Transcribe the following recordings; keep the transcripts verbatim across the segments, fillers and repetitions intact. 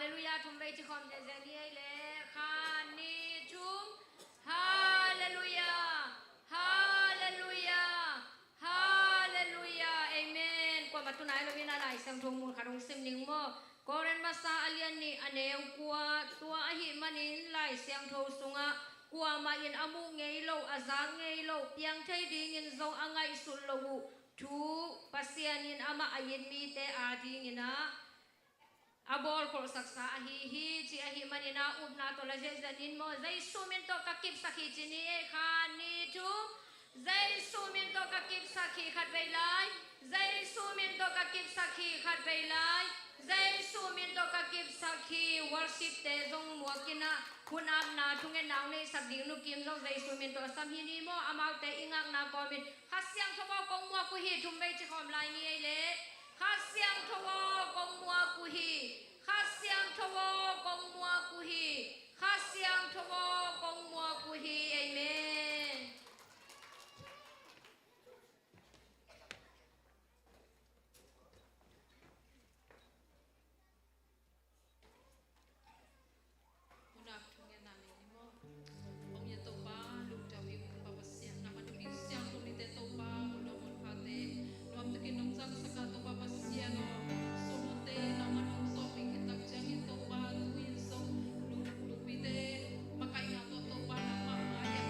Halleluiah, thum vei ci khawm ziahziah ni ei le. Khat, nih, thum. Halleluiah. Halleluiah. Halleluiah. Amen. Kuamah tu nai lo in a Lai Siangtho mun khat hong sim ning maw. Korin masa a lian nih a neu kua. Tua ahih manin Lai Siangtho sungah kuamah in a muh ngei loh, a zak ngei loh, piang thei dingin zong a ngaihsut loh uh thu Pasian in amah a it mite a dingin ah a bawlkholhsaksa ahi hi, ci ahih manin ah upna tawh la ziahziah ning maw. Jesu min tawh ka kipsak hi ci ni ei. Khat, nih, thum. Jesu min tawh ka kipsak hi, khat vei lai. Jesu min tawh ka kipsak hi, khat vei lai. Jesu min tawh ka kipsak hi. Worship-te zong muak in ah hun apna thungetna hong neihsak ding Nu Kim zong Jesu min tawh sam hi ni maw. Amaute i ngakna kawmin Kha Siangtho aw kong muak uh hi, thum vei ci khawm lai ni ei le. Kha Siangtho aw kong muak uh hi. Kha Siangtho aw kong muak uh hi. Kha Siangtho aw kong muak uh hi. Amen. Hun ap thungetna nei ni maw. Hong it Topa, lungdam ing Topa Pasian, nangmah na Misiangtho mite Topa, hong lawm hong phate nuamtakin nong zangsak a Topa Pasian aw. Sumte nangmah nong tawh mi khit tak ciangin Topa, tu-in zong nu, nupite makaihna tawh Topa nangmah mai-a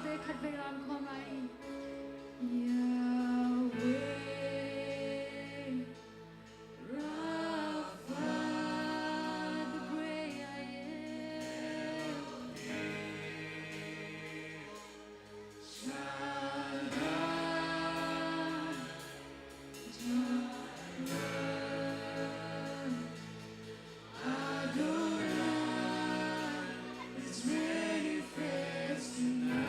Te khatvei lam khawm lai ni. Yahweh Rapha, the great I am. Shaddai, Jireh, Adonai is manifesting now.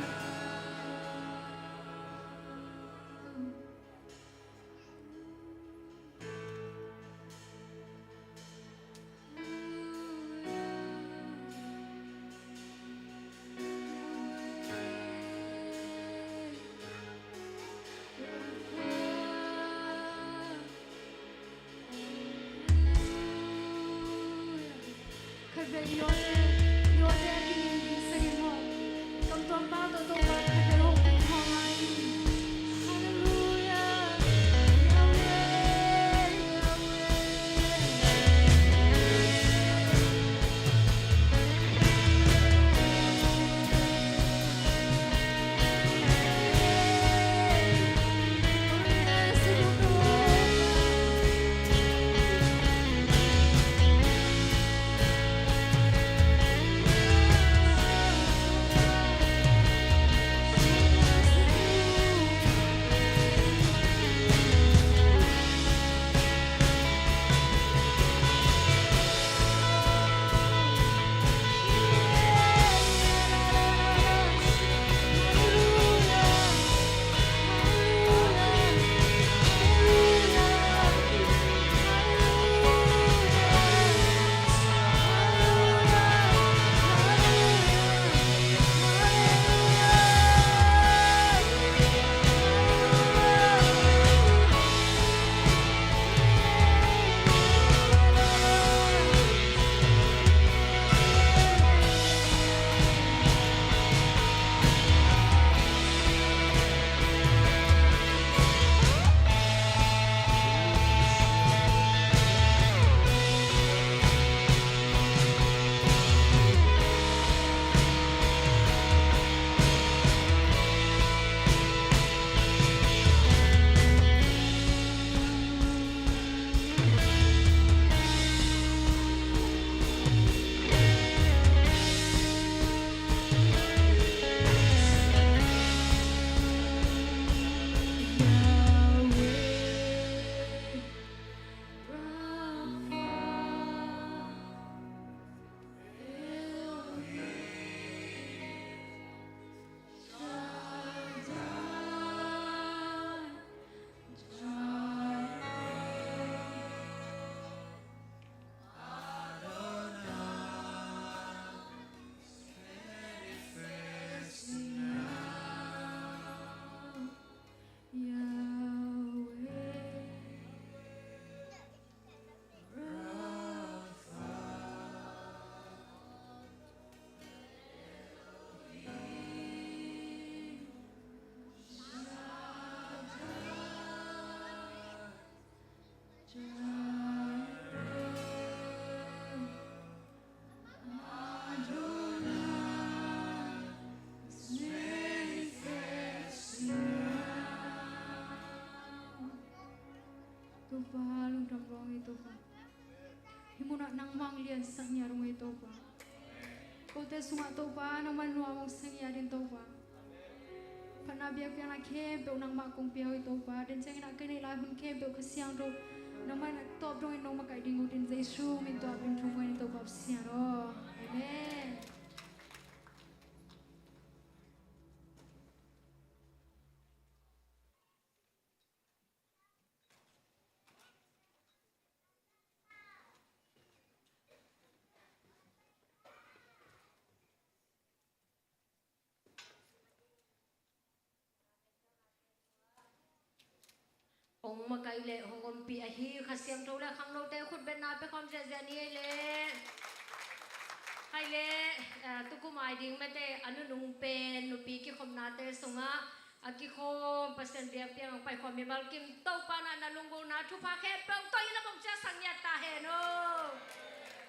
Khatvei i awte, i awte a kinin ding sangin maw, kamtuam pa tawh Topa khatvei hong kik hawm lai. Halleluiah. Yahweh, Yahweh. Topa, lungdam kong hi Topa. Hih munah nangmah hong liansak ngiat ung ei Topa. Kote sungah Topa, nangmah nuam hong sia ngiat in Topa. Phatna biakpiakna khempeuh nangmah kong pia uh ei Topa. Den ciangin a ka neih lai hun khempeuh Kha Siangtho nangmah in a tawp dongin nong makaih ding uh din Jesu min tawh a pen thum ngai in Topa Pasian aw. Amen. Hong makaih le hong ompih ahi Kha Siangtho le khangnote khutbetna pia khawm ziahziah ni ei le. Hai le, eh, tukum ai ding mate a nunung pen nupi kikhopnate sungah a kikhawm Pasian biakpiak hong paikhawm mi malkim Topa na na lunggulhna thupha khempeuh tawh in a bawngcia sang ngiat ta hen aw.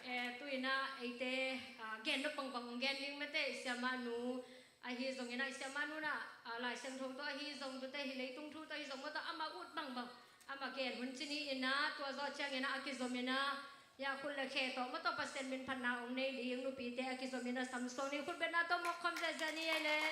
Eh, tu-in ah eite, ah, gen nop bangbang hong gen ding mate siamah nu Ahi zongin ah, i siamah nu in ah, a, Lai Siangtho tawh ahi zong, tute hi leitung thu tawh ahi zong, mawtaw amah ut bangbang, amah gen hun ci ni in ah, tua zawh ciangin ah a kizom in ah, ya, khut le khe tawh mawtaw Pasian min phatna hong nei ding, nupite a kizom in ah samsuang ni, khut betna tawh mawk khawm ziahziah ni ei leh.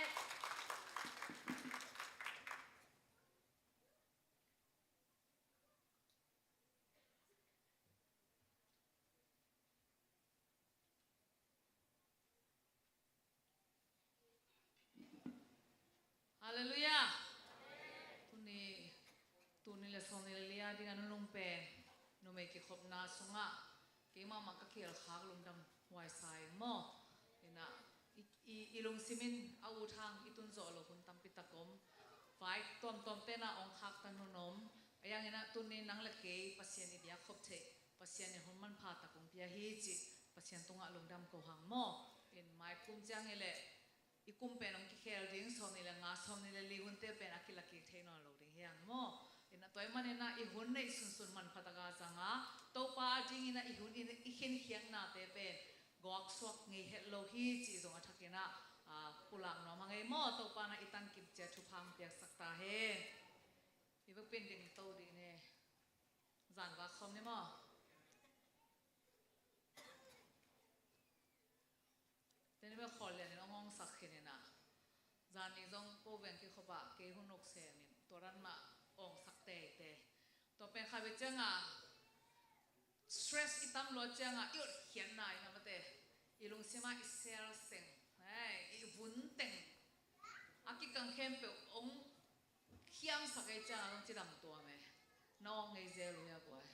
Halleluiah. Tuni, tuni le sawmni le li a ding a nunung pen numei kikhopna sungah keimahmah ka kihelkhak lungdam huai sa ing maw. Inah i, i, i lungsim in a ut hang i tun zawh loh hun tampi tak om. Vai tuamtuam tena ong khaktan hun om. A yang inah tuni nang le kei Pasian i biak khop theih, Pasian in hun manpha tak ong pia hi cih Pasian tungah lungdam ko hang maw. In mai kum ciang i leh i kum pen ong kikhel ding, sawmni le nga, sawmni le li hunte pen a kila kik thei nawn lo ding hi hang maw. Inah tua ahih manin ah i hun neih sunsun manpha taka zanga, Topa dingin ah i hun i, i khinkhiaknate pen gawksuak ngei het lo hi cih zong a thakin ah, a, pulak nuam hang ei maw. Topa in ah i tankip ciat thupha hong piaksak ta hen. I vekpi in ding to dih ni. Zan vak khawm ni maw. Teni bek khawl lianin hong hong sak khin inah. Zan ni zong ko veng kikhop ah kei hun uk semin tua ran mah hong sak teitei. Tua pen kha ve ciangah stress i tam luat ciangah i otkhiatna inah mate, i lungsim ah i cells teng, eh, i vun teng a kikang khempeuh hong khiamsak ei ciangah zong cidam tuam e. Na awng ngei zel uh hia buai.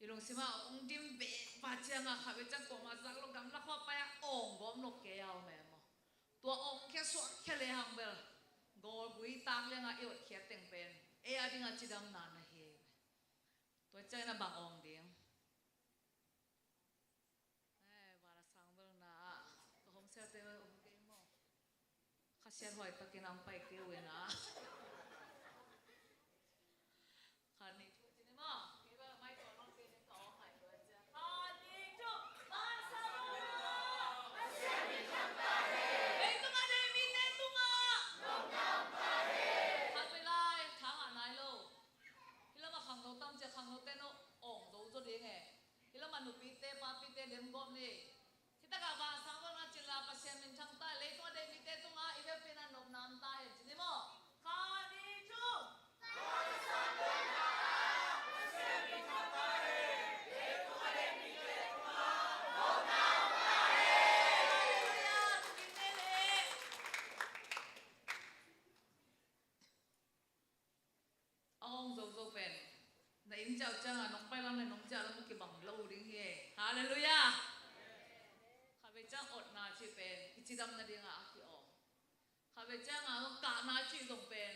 I lungsim ah ong dim vek va ciangah kha ve ciang kuamah zak lo gamla khua pai ah awng gawm lo kei a om e maw. Tua awng khia suak khia le hang bel gawlgui tak liangah i otkhiat teng pen ei a dingah cidamna na hi ei. Tua ciangin a bang awng ding. Eh, van a sang belna ah ka home cell te om kei maw. Khasiat huai takin ang pai kei uh inah. Khat nih thu ci ni maw. Kei bel mai tua nong kei ning ka awng hai tua cia. Khat nih thu. Van a sang belna ah Pasian min thang ta hen. Leitung a dei mite tungah nopna om ta hen. Khat vei lai tha ngah nai lo. Hi lamah khangno tam cia, khangnote no awng zo zaw ding e. Hi lamah nupite papite lemgawp ni. Hi takah van a sang belna cin la Pasian min thang ta, leitung a dei mite tungah i vekpi in ah nopna om ta hen ci ni maw. Khat nih thu. Van a sang belna ah Pasian min thang ta hen. Leitung a dei mite tungah nopna om ta hen. Halleluiah. Tuni te le a hong zozo pen na inn ciah uh ciangah nong pai lam le nong ciah lam uh kibang lo ding hi e. Halleluiah. Kha ve ciang otna cih pen i cidam nadingah a ki-awng. Kha ve ciangah kahna cih zong pen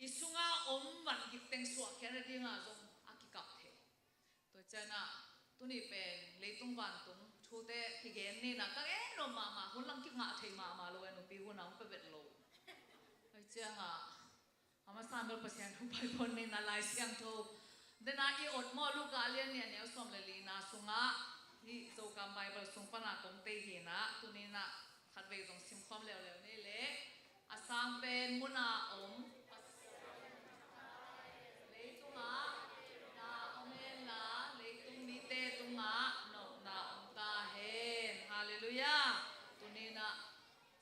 i sungah om van gik teng suahkhia nadingah zong a kikap thei. Tua ciangah tuni pen leitung vantung thute kigen ni inah ka gen nuam mahmah, hun lang kingah thei mahmah lo e, nupi hun a hong pia vet lo. Tua ciangah a masa bel Pasian hong pai pon ni inah Lai Siangtho dena i ot maw, Luka lian nih a neu sawm le lina sungah hih Zokam Bible sung pana kong tei hi inah tuni inah khat vei zong simkhawm leuleu ni le. A sang pen muna om, leitungah na om hen la, leitung mite tungah nopna om ta hen. Halleluiah. Tuni inah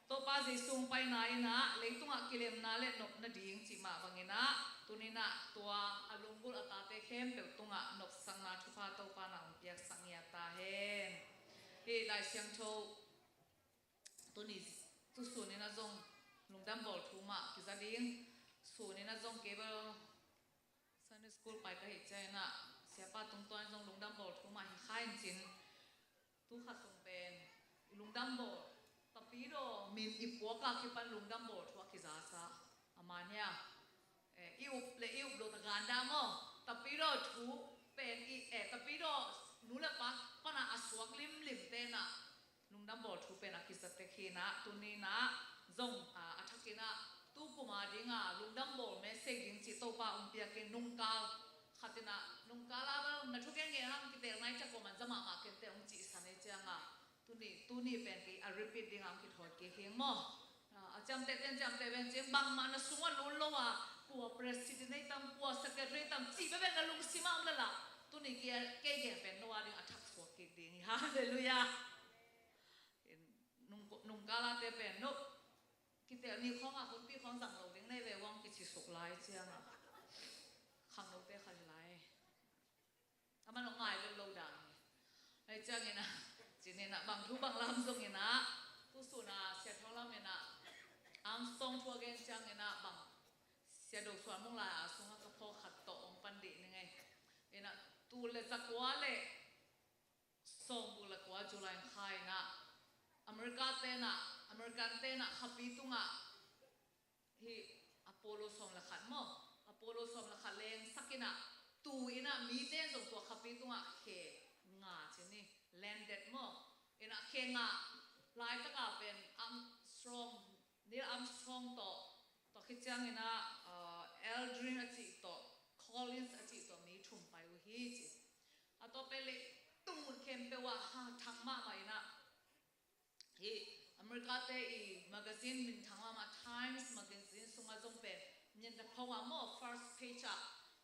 Topa Jesu hong paina inah leitungah kilemna le nopna ding cih mah bang inah tuni inah tua a lunggulh a tate khempeuh tungah nopsakna thupha Topa na hong piaksak ngiat ta hen. Hih Lai Siangtho tuni tu sun inah zong lungdam bawl thu mah kiza ding. Sun inah zong kei bel Sunday school pai ka hih ciang inah siapa tungtawn in zong lungdam bawl thu mah hi kha in cin. Tu khat sung pen i lungdam bawl, tapidaw min i puak a kipan lungdam bawl thu a kizasa a man hia. Eh, i up le i up lo ta ganda maw. Tapidaw thu pen i, eh, tapidaw nu le pa pana a suak limlim te inah lungdam bawl thu pen a kiza tek hi inah tuni inah zong, a, a thak inah tu kum a dinga lungdam bawl message ding cih Topa hong piak in nungkal khat inah nungkal a bel na thu kei ngen hang kitel nai ciang kuaman za mahmah kei te hong cihsan ei ciangah tuni, tuni pen kei a repeat dingah hong kithawi kei hi ing maw. A, a Ciamteh ten ciamteh ven cin, bangmah na sungah lut lo a, kua president ei tam, kua secretary ei tam, cih bebek na lungsim ah om lala. Tuni kei, kei gen pen no a ding a thaksuak kik ding hi. Halleluiah. Nung, nungkal a te pen no. Kitel ni khawng a hunpi khawng zang lo ding nei ve uang kici suk lai ciang a. Khangnote khat hi lai. Amah nong ngai vet lo dan hi. Ahi ciangin ah, cinin ah, bang thu bang lam zongin ah, tusun ah, Sia Thawng Lam in ah, Armstrong thu a gen ciangin ah, bang Sia Do Suan Mung lai a sungah ka phawk khat tawh ong pan dih ning ei. In ah, tul le zakua le sawmguk le kua July kha in ah, America te in ah, American te in ah, khapi tungah, hih Apollo sawm le khat maw? Apollo sawm le khat lengsak in ah, tu in ah mite in zong tua khapi tungah khe nga ci ni, landed maw? In ah khe nga laitak a pen Armstrong, Neil Armstrong tawh, tua khit ciangin ah, uh, Aldrin a cih tawh, Collins a cih tawh mi thum pai uh hi ci. A tua pen leitung mun khempeuh ah ha thang mahmah in ah, hih America te i magazine minthang mahmah Times magazine sungah zong pen, nian ta phawng ah maw, first page ah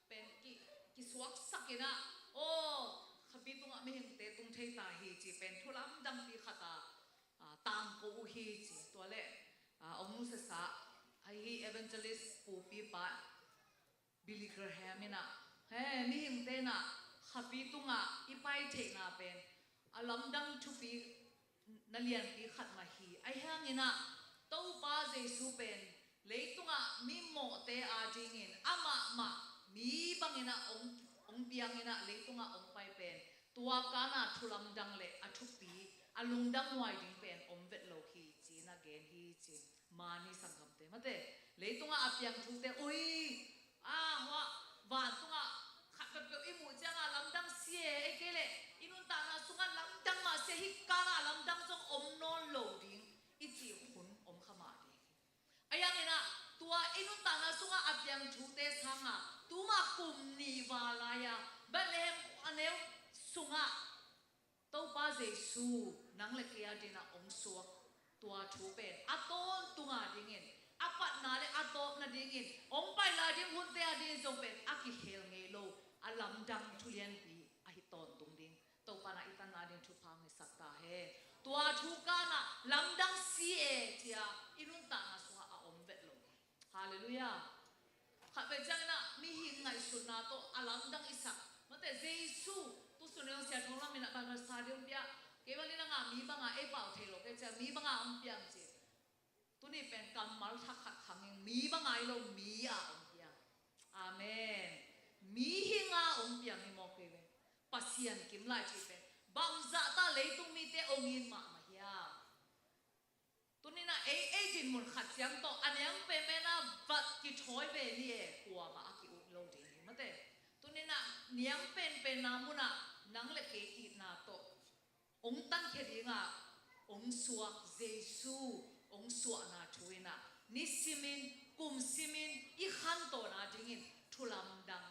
pen ki, kisuaksak in ah, aw, khapi tungah mihingte tung thei ta hi ci pen thu lamdangpi khat a, a, tangko uh hi ci. Tua le, a, ong nusiasa, a, hih evangelist pupi pa Billy Graham in ah, he, mihingte in ah khapi tungah i pai theihna pen a lamdang thupi na lianpi khat mah hi. Ahi hangin ah Topa Jesu pen leitungah mimawhte adingin amah mah mi bangin ah ong, ong piang in ah leitungah ong pai pen tua kana thu lamdang le a thupi, a lungdam nuai ding pen om vet lo hi ci-in a gen hi ci. Mani sanggamte mate, leitungah a piang thute, ui, a, hua, vantungah khat peuhpeuh i muh ciangah lamdang si e, ei kei leh i nuntakna sungah lamdang mah si e, hih kana lamdang zong om nawn lo ding i cih hun om kha mah ding hi. Ahi hangin ah tua i nuntakna sungah a piang thute sangah tuma kum nih val lai-a Bethlehem a neu sungah Topa Jesu nang le kei adingin a ong suak tua thu pen a tawntung adingin, a patna le a tawpna dingin, ong pai lai ding hunte adingin zong pen a kihel ngei lo, a lamdang thu lianpi ahi tawntung ding. Topa in ah i tanna ding thupha hong hisak ta hen. Tua thu kana lamdang si e ci-a i nuntakna sungah a om vet lo. Halleluiah. Khatvei ciangin ah mihing ngaihsutna tawh a lamdang i sak. Mate, Jesu, tusun in hong Sia Thawng Lam in ah Bible study hong pia. Kei bang in a ngah mi banga ei pau thei lo kei ciang mi banga hong piang ci. Tuni pen kammal thak khat khang in mi banga hi lo mi a hong piang. Amen. Mihing a hong piang hi mawk hi ve. Pasian kim lai ci pen bangzah ta leitung mite hong it mahmah hiam? Tuni in ah ei, ei dinmun khat ciang tawh a niam penpen a vat kithawi ve ni e, kuamah a ki-ut lo ding hi mate. Tuni in ah niam penpen na munah nang le kei itna tawh ong tankhia dingah ong suak Jesu ong suahna thu in ah nisimin kumsimin i khantawn adingin thu lamdang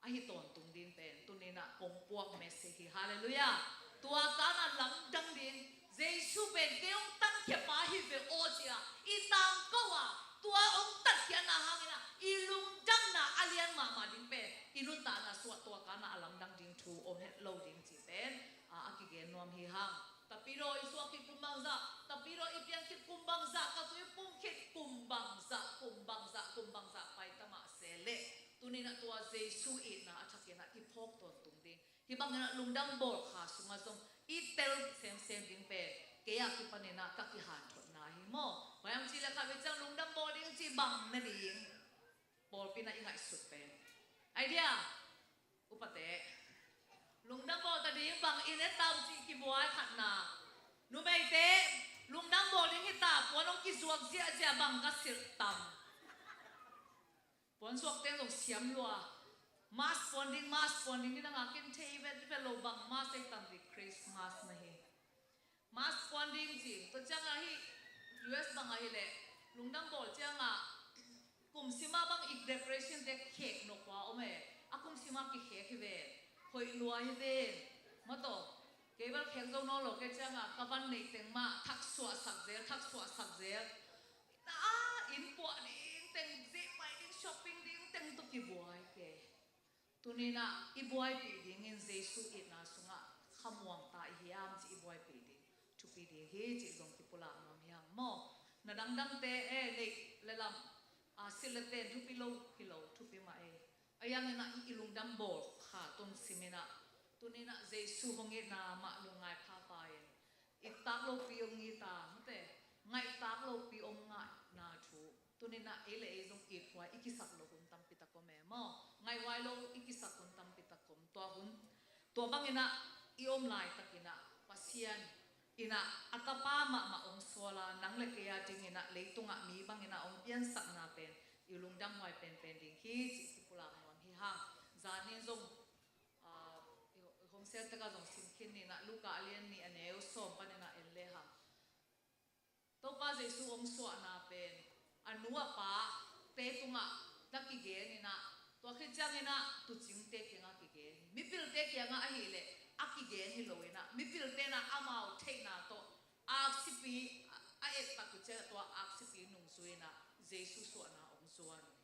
ahi tawntung ding pen tuni in ah kong puak message hi. Halleluiah. Tua kana lamdang ding, Jesu pen kei hong tankhia pa hi ve aw ci-a i tangko a, tua hong tatkhiatna hangin ah i lungdamna a lian mahmah ding pen i nuntakna sungah tua kana a lamdang ding thu om het lo ding ci pen, a, a kigen nuam hi hang. Tapidaw i suak khit kum bangzah, tapidaw i piang khit kum bangzah, ka tui pum khit kum bangzah, kum bangzah, kum bangzah pai ta mah se leh, tuni in ah tua Jesu itna a thakin ah kiphawk tawntung ding. Hih bangin ah lungdam bawl kha sungah zong i tel semsem ding pen kei a kipanin ah ka kihanthotna hi maw? Bang hang cih leh khatvei ciang lungdam bawl ding cih bang na ding? Pawlpi in ah i ngaihsut pen. Idea? Upate. Lungdam bawl ta ding bang i ne tam cih kibuai khatna. Numeite, lungdam bawl ding hi ta, puan hong kizuak ziahziah bang ka silh tam. Puan zuak teng zong siam lua. Mask puan ding, mask puan ding, ni dang a ken thei vet vet lo bang mask ei tam ding Christmas na hi. Mask puan ding ci, tua ciangah hih U S bang ahih leh, lungdam bawl ciangah, kum sima bang i decoration te khek nop kua om e, a kum sima kikhek hi ve, hoih lua hi ve, maw taw, kei bel khek zo nawn lo kei ciangah, ka van neih teng mah, thak suahsak zel, thak suahsak zel. Tuni-in ah i buaipih dingin Jesu itna sungah khamuang ta i hiam cih i buaipih ding thupi ding hi cih zong kipulak nuam hi hang maw. Na dangdangte e, neih le lam, a, silh le ten thupi lo hi lo, thupi mah e. Ahi hangin ah i lungdam bawl kha tun simin ah, tuni-in ah Jesu hong itna mah lungngai phapha in, it tak lopi hong it a, mate, ngaih tak lopi hong ngaihna thu. Tuni-in ah ei le ei zong ithuai i kisak lo hun tampi tak om e maw. Ngaihhuai lo i kisak hun tampi tak om. Tua hun, tua bangin ah i om laitakin ah Pasian in ah a tapa mahmah hong sual a, nang le kei a dingin ah leitungah mi bangin ah hong piansakna pen i lungdamhuai penpen ding hi cih kipulak nuam hi hang. Zanin zong, ah, i home cell takah zong sim khin ni-in ah, Luka a lian nih a neu sawm panin ah en le hang. Topa Jesu hong suahna pen a nu a pate tungah na kigen in ah, tua khit ciangin ah tuucingte kiangah kigen hi. Mipilte kiangah ahih leh a kigen hi lo in ah, mipilte in ah amau theihna tawh aksipi a, a et tak uh ciangin ah tua aksipi nungzui in ah Jesu suahna hong zuan hi.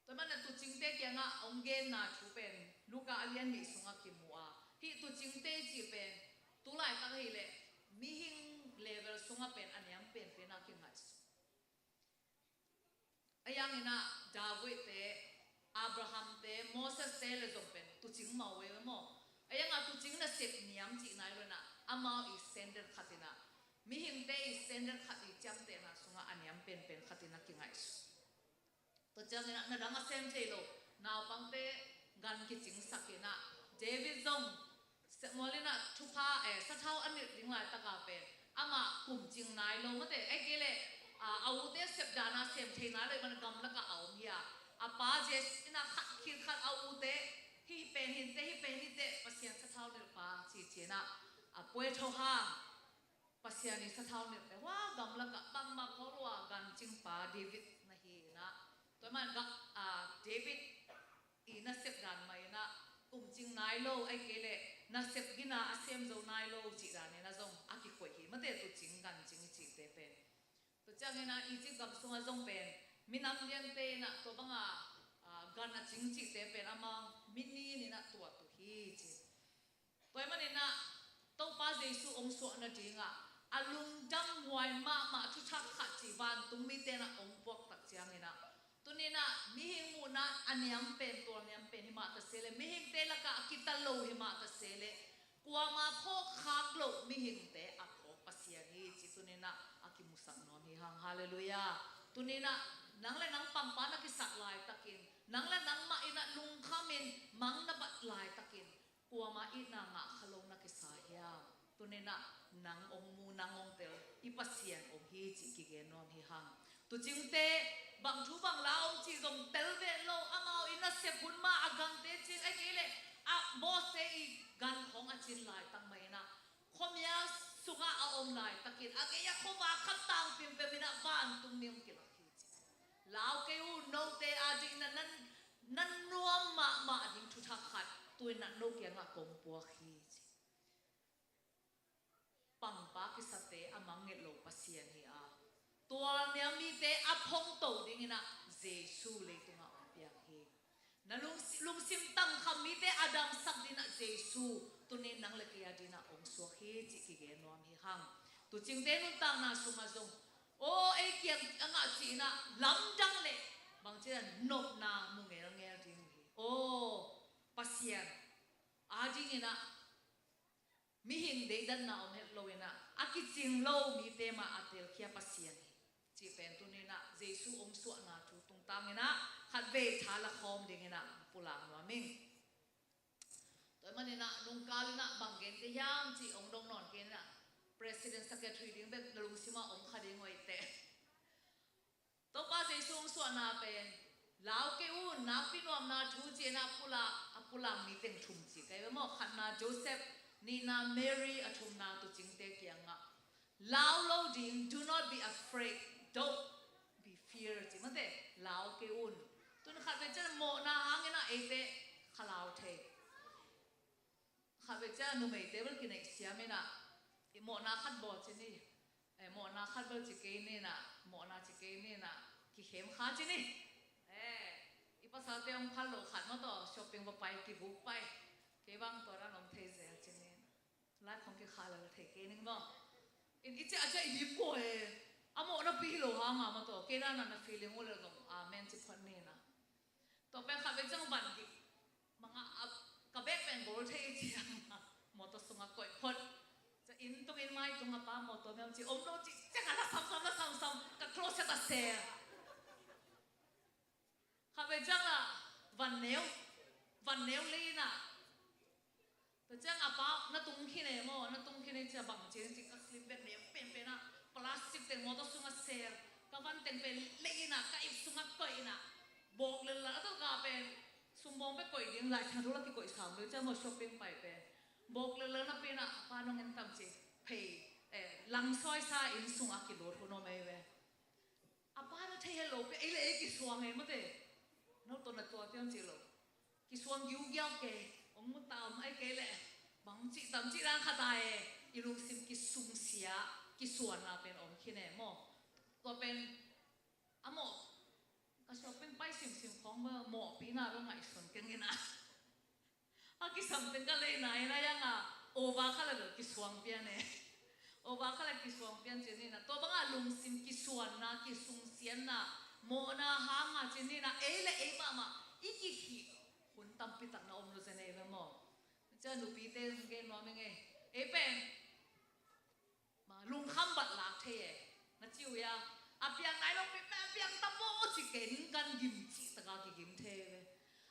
Tua manin ah tuucingte kiangah hong genna thu pen Luka a lian nih sungah kimu a, hih tuucingte cih pen tu laitak ahih leh mihing level sungah pen a niam penpen a kingaihsun. Ahi hangin ah Davidte, Abrahamte, Moseste le zong pen tuucing mah uh e maw. Ahi hangah tuucing nasep niam cih nai lo in ah, amau i standard khat in ah, mihingte i standard khat i ciamtehna sungah a niam penpen khat in a kingaihsun. Tua ciangin ah na dang a sem thei lo naupangte gan kicingsak in ah, David zong Samuel in ah thupha, eh, sathau a nilh ding laitak a pen amah kumcing nai lo, mate, ahih kei leh, ah, a ute sep dan a sem thei nai lo ahih manin gamlak ah a om hi a, a pa Jesse in ah khat khit khat a ute, hih pen hi inteh, hih pen hi inteh, Pasian sathau nilh pa ci ci in ah a puai tho hang. Pasian i sathau nilhte hua gamlak ah bangmah khol lo a gancing pa David na hi in ah, tua ahih manin ga, a, David i nasep dan mah in ah kumcing nai lo, ahih kei leh nasep gina a sem zo nai lo cih dan in ah zong a kikoih hi, mate, tuucing gancing i cihte pen. Tua ciangin ah Egypt gam sungah zong pen minam liante in ah tua bang a, a, gan a cing cihte pen amau mi nin in ah tuat uh hi ci. Tua ahih manin ah Topa Jesu hong suah nadingah a lungdamhuai mahmah thuthak khat cih vantung mite in ah hong puak tak ciangin ah, tuni-in ah mihing muhna a niam pen, tual niam pen hi mah ta se leh, mihingte lakah a kita lo hi mah ta se leh, kuamah phawkkhak loh mihingte a phawk Pasian hi cih tuni-in ah a kimusak nuam hi hang. Halleluiah. Tuni-in ah nang le nang pangpa na kisak laitakin, nang le nang mah in ah lungkhamin mang na bat laitakin, kuamah itna ngah kha lo na kisa hiam? Tuni-in ah nang hong mu, nang hong tel i Pasian om hi cih kigen nuam hi hang. Tuucingte bang thu bang la om cih zong tel vet lo, amau i nasep hun mah a gante cin, ahih kei leh a bawste i gan khong a cin laitak mah in ah khuamial sungah a om laitakin a gei-ah khuavak khat tang pimpem in ah vantung mi hong kilak hi ci. Lau kei un, note adingin ah nan, nan nuam mahmah ding thuthak khat tu-in ah no kiangah kong puak hi ci. Pangpa kisate a mangngilh lo Pasian hi a, tualniam mite a phongto dingin ah Jesu leitungah hong piang hi. Na lungsi-, lungsim tangkham mite a damsak dingin ah Jesu tuni-in nang le kei a dingin ah hong suak hi cih kigen nuam hi hang. Tuucingte nuntakna sungah zong, aw, ei kiang a ngah cih in ah lamdang le bangci in ah nopna mu ngelngel ding uh hi. Aw, Pasian a dingin ah mihing deidanna om het lo in ah a kicing lo mite mah a telkhia Pasian hi cih pen tuni-in ah Jesu hong suahna thu tungtang in ah khatvei tha la khawm dingin ah pulak nuam ing. Tua ahih manin ah nungkal in ah bang gen ka hiam cih hong dong nawn kei in ah, president secretary ding bek na lungsim ah om kha ding uh ei teh. Topa Jesu hong suahna pen lau kei un, nakpi nuamna thu ci-in ah pulak, a pulak mi teng thum ci ka hi ve maw. Khatna Joseph, nihna Mary, a thumna tuucingte kiangah lau lo ding, do not be afraid, don't be fear ci mate, lau kei un. Tun khatvei ciang mawhna hangin ah eite kha lau thei. Khatvei ciang numeite bel kineih siam in ah, i mawhna khat bawl ci ni, eh, mawhna khat bel ci kei ni in ah, mawhna ci kei ni in ah, kikhem kha ci ni. Eh, i Pasal te hong phal lo khat maw tawh, shopping va pai, kivuk pai. Kei bang tua dan om thei zel cin in. Lai khong kikhah lel thei kei ning maw. In i ciah ciah i bip kua e. A mawhna pi hi lo hang a maw tawh. Kei dan a na feeling uh lel zong amen ci phot ni na. Tua pen khat vei ciang van dik. Manga a ka bek pen gol thei ciang a. Mawtaw sungah koih phot. Ciah inn tung in mai tung a pa mawtaw miam ci om lo ci. Ciang a la samsam la samsam. Ka closet a sel. Kha ve ciang ah van neu, van neu lei in ah. Tua ciang a pa na tung khin e maw, na tung khin e ciah bang ci, ci ka slim bag neu penpen ah plastic teng mawtaw sungah ser, ka van teng pen lei in ah, ka ip sungah koih in ah. Bawk lel la, a tawh ka pen sumbawng pen koih ding, Lai Siangtho la kikoih sam lo ciah maw shopping pai pen. Bawk lel la napi in ah, a pa nong en tam ci, phei, eh, langsawi sa inn sungah kilut hun om ei ve. A pa na thei het lo pi, ei le ei kisuang ei mate. No tawh na tua piang cih lo. Kisuang giugiau kei, ong mu tam ei kei le. Bang cih tam cih dan khat a e, i lungsim kisungsia, kisuanna pen om khin e maw. Tua pen, a mawh, ka shopping pai simsim khong maw, mawhpihna lo ngaihsun keng in ah. A kisam teng ka leina in a yang a, ova kha le lo kisuang pian e. Ova kha le kisuang pian cin ni na. Tua bang a lungsim kisuanna, kisungsianna, mawhna hang a cin ni na. Ei le ei mahmah, i kikhih hun tampi tak na om lo zen ei ve maw. Cia nupi te gen nuam ing e. Ei pen. Ma, lungkham bat lak thei e. Na ci uh ia, a piang nai lo pi pe, a piang ta maw ci ken kan gim cih taka kigim thei ve.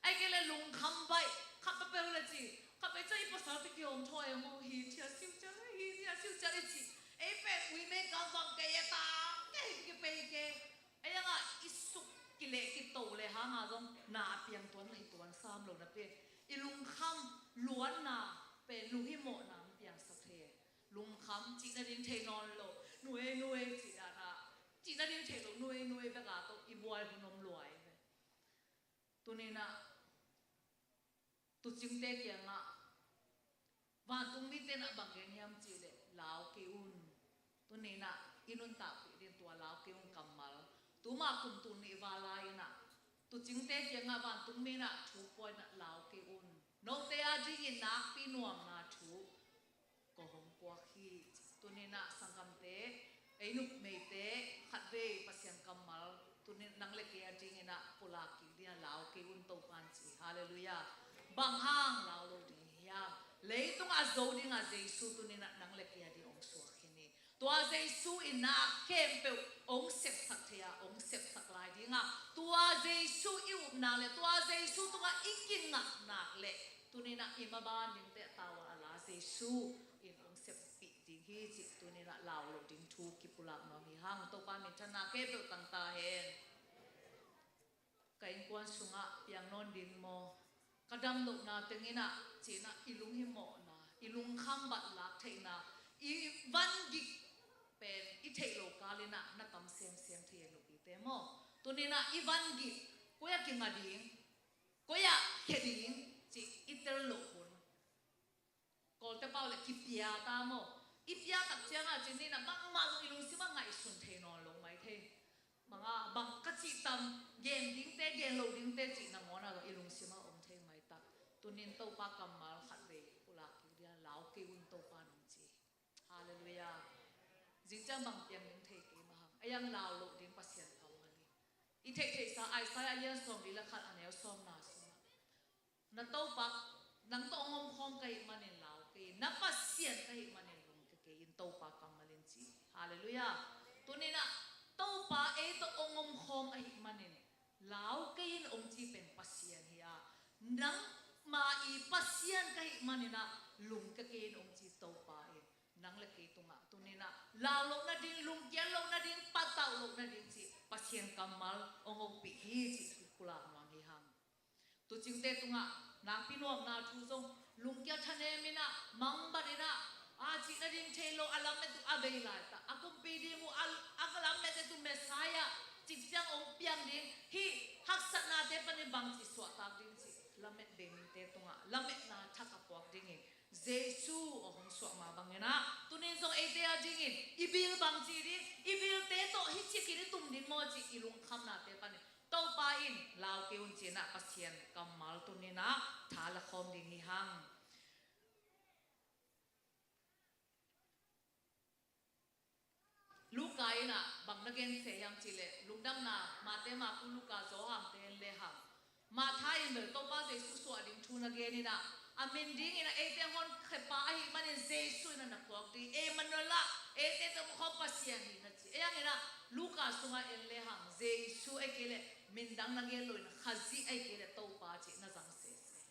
Ai kei le lungkham baih, khat pe pe uh le ci, khat pe ca i pasal te kihawm thaw e maw, hi thia siu cia le, hi thia siu cia le ci. Ei pen ui mei kam vang kei e ta, kei kipei kei. Ei ang a i suk kileh kito le hang a zong na a piang tuan la hi tuan sam lo na pe. I lungkham luanna pen lunghimawhna piangsak thei e. Lungkham cih nading thei nawn lo. Nuai, nuai cih dan a. Cih nading thei lo, nuai, nuai bek a tawh i buai hun om luai ve. Tuni in ah, tucingte kiangah, vantung mite in ah bang gen hiam cih leh, lau kei un. Tuni in ah, i nuntakpih ding tua lau kei un kammal. Tuma kum tul nih val lai in ah, tucingte kiangah vantung mi in ah, thu pua in ah lau kei un. Note a dingin nakpi nuamna thu. Ko hong puak hi. Tuni in ah sanggamte, ei nukmeite, khatvei Pasian kammal, tuni in nang le kei a dingin ah pulak kik ding a lau kei un Topa'n ci. Halleluiah. Bang hang lau lo ding hiam? Leitung a zo ding a Jesu tuni in ah nang le kei a ding hong suak khin hi. Tua Jesu in na khempeuh hong sepsak thei a, hong sepsak lai ding a. Tua Jesu i upna le, tua Jesu tungah i kingakna le, tuni in ah i maban dingte tawh a la Jesu in hong sep pih ding hi cih tuni in ah lau loh ding thu kipulak nuam hi hang. Topa minthanna khempeuh tang ta hen. Ka innkuan sungah piang nawn ding maw? Ka dam lohna teng in ah ci in ah i lunghimawhna, i lungkham bat lak theihna, i van gik pen i theih lo kal in ah na tam semsem thei e nupite maw? Tuni in ah i van gik koi ah kinga ding, koi ah khia ding cih i tel loh hun. Kawlte pau le kipia ta maw? I pia tak ciangah cin ni in ah bangmah zong i lungsim ah ngaihsun thei nawn lo mai thei. Bang a, bang ka cih tam, gen dingte, gen lo dingte cih nangawn ah zong i lungsim ah om thei mai tak. Tuni in Topa kammal khatvei pulak kik ding a, lau kei un Topa nong ci. Halleluiah. Zing ciang bang piang ding thei kei mah hang. A iang lau loh ding Pasian kammal hi. I theihtheihsa Isaiah a lian sawmli le khat a neu sawmna sungah. Na Topa, nang tawh hong omkhawm ka hih manin lau kei in, na Pasian ka hih manin lungkia kei in Topa kammal in ci. Halleluiah. Tuni in ah Topa ei tawh hong omkhawm ahih manin lau kei in hong ci pen Pasian hi a. Nangma i Pasian ka hih manin ah lungkia kei in hong ci Topa in. Nang le kei tungah tuni in ah lau loh nading, lungkiat loh nading, patauh loh nading cih Pasian kammal hong ompih hi cih kipulak nuam hi hang. Tucingte tungah nakpi nuamna thu zong lungkia thanem in ah, mangbat in ah, a cih nading thei lo a lamet uh a bei laitak, a kumpi ding uh a, a lamet uh Messiah cih ciang hong piang ding, hih haksatnate panin bangci suahtak ding cih lamet bei mite tungah lametna thak a puak dingin Jesu a hong suah mah bangin ah, tuni in zong eite a dingin i bil bangci ding, i bilte tawh hih cikin i tum ding maw cih i lungkhamnate panin Topa in lau kei un ci-in ah Pasian kammal tuni-in ah tha la khawm ding hi hang. Luka in ah bang na gen se hiam cih leh, Lungdamna, Mate, Marku, Luka, Johan te en le hang. Matthai in bel Topa Jesu suah ding thu na gen in ah, a min dingin ah eite hong honkhia pa ahih manin Jesu in ah na thuak ding, Emmanuel ah, eite tungah Pasian hi na ci. Ei hang in ah Luka sungah en le hang, Jesu ei kei leh min dang na gen lo in ah Khazih ei kei leh Topa cih na zang sese.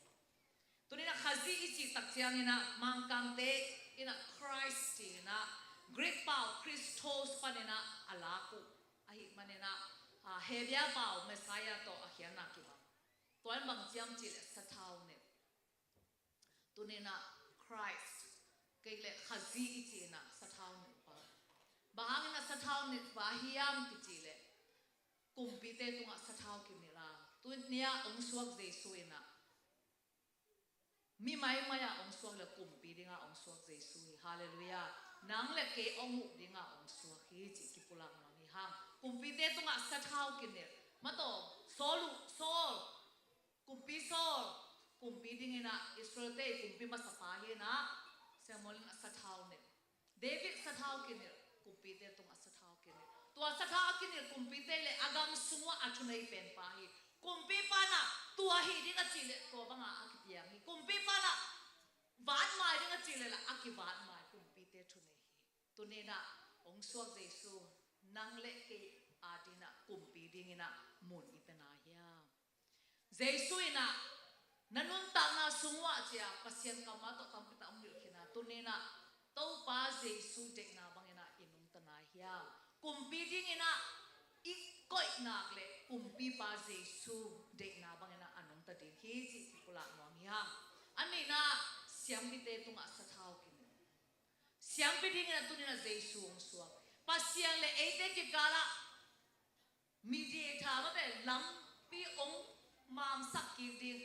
Tuni-in ah Khazih i cih tak ciangin ah Mangkangte in ah Christ ci-in ah Greek pau Christos panin ah a lak uh ahih manin ah, a, Hebru pau Messiah tawh a khiatna kibang. Tua in bang ci hiam cih leh sathau nilh. Tuni-in ah Christ, kei leh Khazih i cih in ah sathau nilh pa. Bang hangin ah sathau nilh pa hiam kici leh, kumpite tungah sathau kinilh a. Tuni-a hong suak Jesu in ah mi maimai ah hong suak leh kumpi dingah hong suak Jesu hi. Halleluiah. Nang leh kei hong huh dingah hong suak hi cih kipulak nuam hi hang. Kumpite tungah sathau kinilh. Mataw, Saul uh, Saul, kumpi Saul, kumpi dingin ah Israelte kumpi masapa hi in ah, Samuel in ah sathau nilh. David sathau kinilh, kumpite tungah sathau kinilh. Tua sathau a kinilh kumpite leh a gam sungah a thunei pen pa hi. Kumpipa in ah tua hih ding a cih leh tua bangah a kipiang hi. Kumpipa in ah vatmai ding a cih leh lah a kivatmai, kumpite thunei hi. Tuni-in ah hong suak Jesu, nang leh kei a dingin ah kumpi dingin ah mun i pia na hiam? Jesu in ah na nuntakna sung uah ci-a Pasian kammal tawh tampi tak hong hilh khin a, tuni-in ah Topa Jesu deihna bangin ah i nungta na hiam? Kumpi dingin ah i koih nak leh kumpipa Jesu deihna bangin ah a nungta ding hi cih kipulak nuam hi hang. A nihna, siampite tungah sathau kinilh. Siampi dingin ah tuni-in ah Jesu hong suak. Pasian leh eite kikalah mediator, mate, lampi hong mangsak kik ding.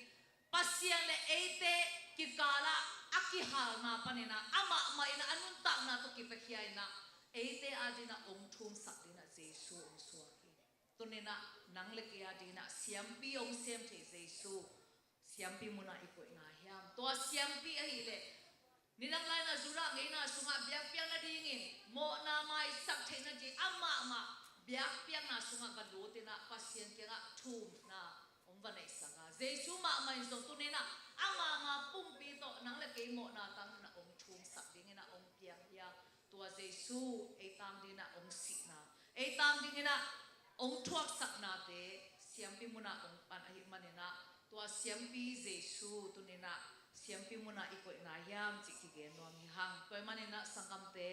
Pasian leh eite kikalah a kihalna panin ah amah mah in ah a nuntakna tawh kipiakhia in ah eite a dingin ah hong thumsak dingin ah Jesu hong suak hi. Tuni-in ah nang leh kei a dingin ah siampi hong sem thei Jesu, siampi munah i koih na hiam? Tua siampi ahih leh, nidang lai-in ah Judah ngeina sungah biakpiakna dingin mawhna maisak theihna ding amah mah biakpiakna sungah va lut in ah Pasian kiangah thumna hong va neihsak a, Jesu mahmah in zong tuni-in ah amah mah pumpi tawh nang leh kei mawhna tang in ah hong thumsak dingin ah hong piang hi a, tua Jesu ei tang dingin ah hong sihna, ei tang dingin ah hong thuaksaknate siampi munah hong pan ahih manin ah, tua siampi Jesu tuni-in ah siampi munah i koih na hiam cih kigen nuam hi hang. Tua ahih manin ah sanggamte,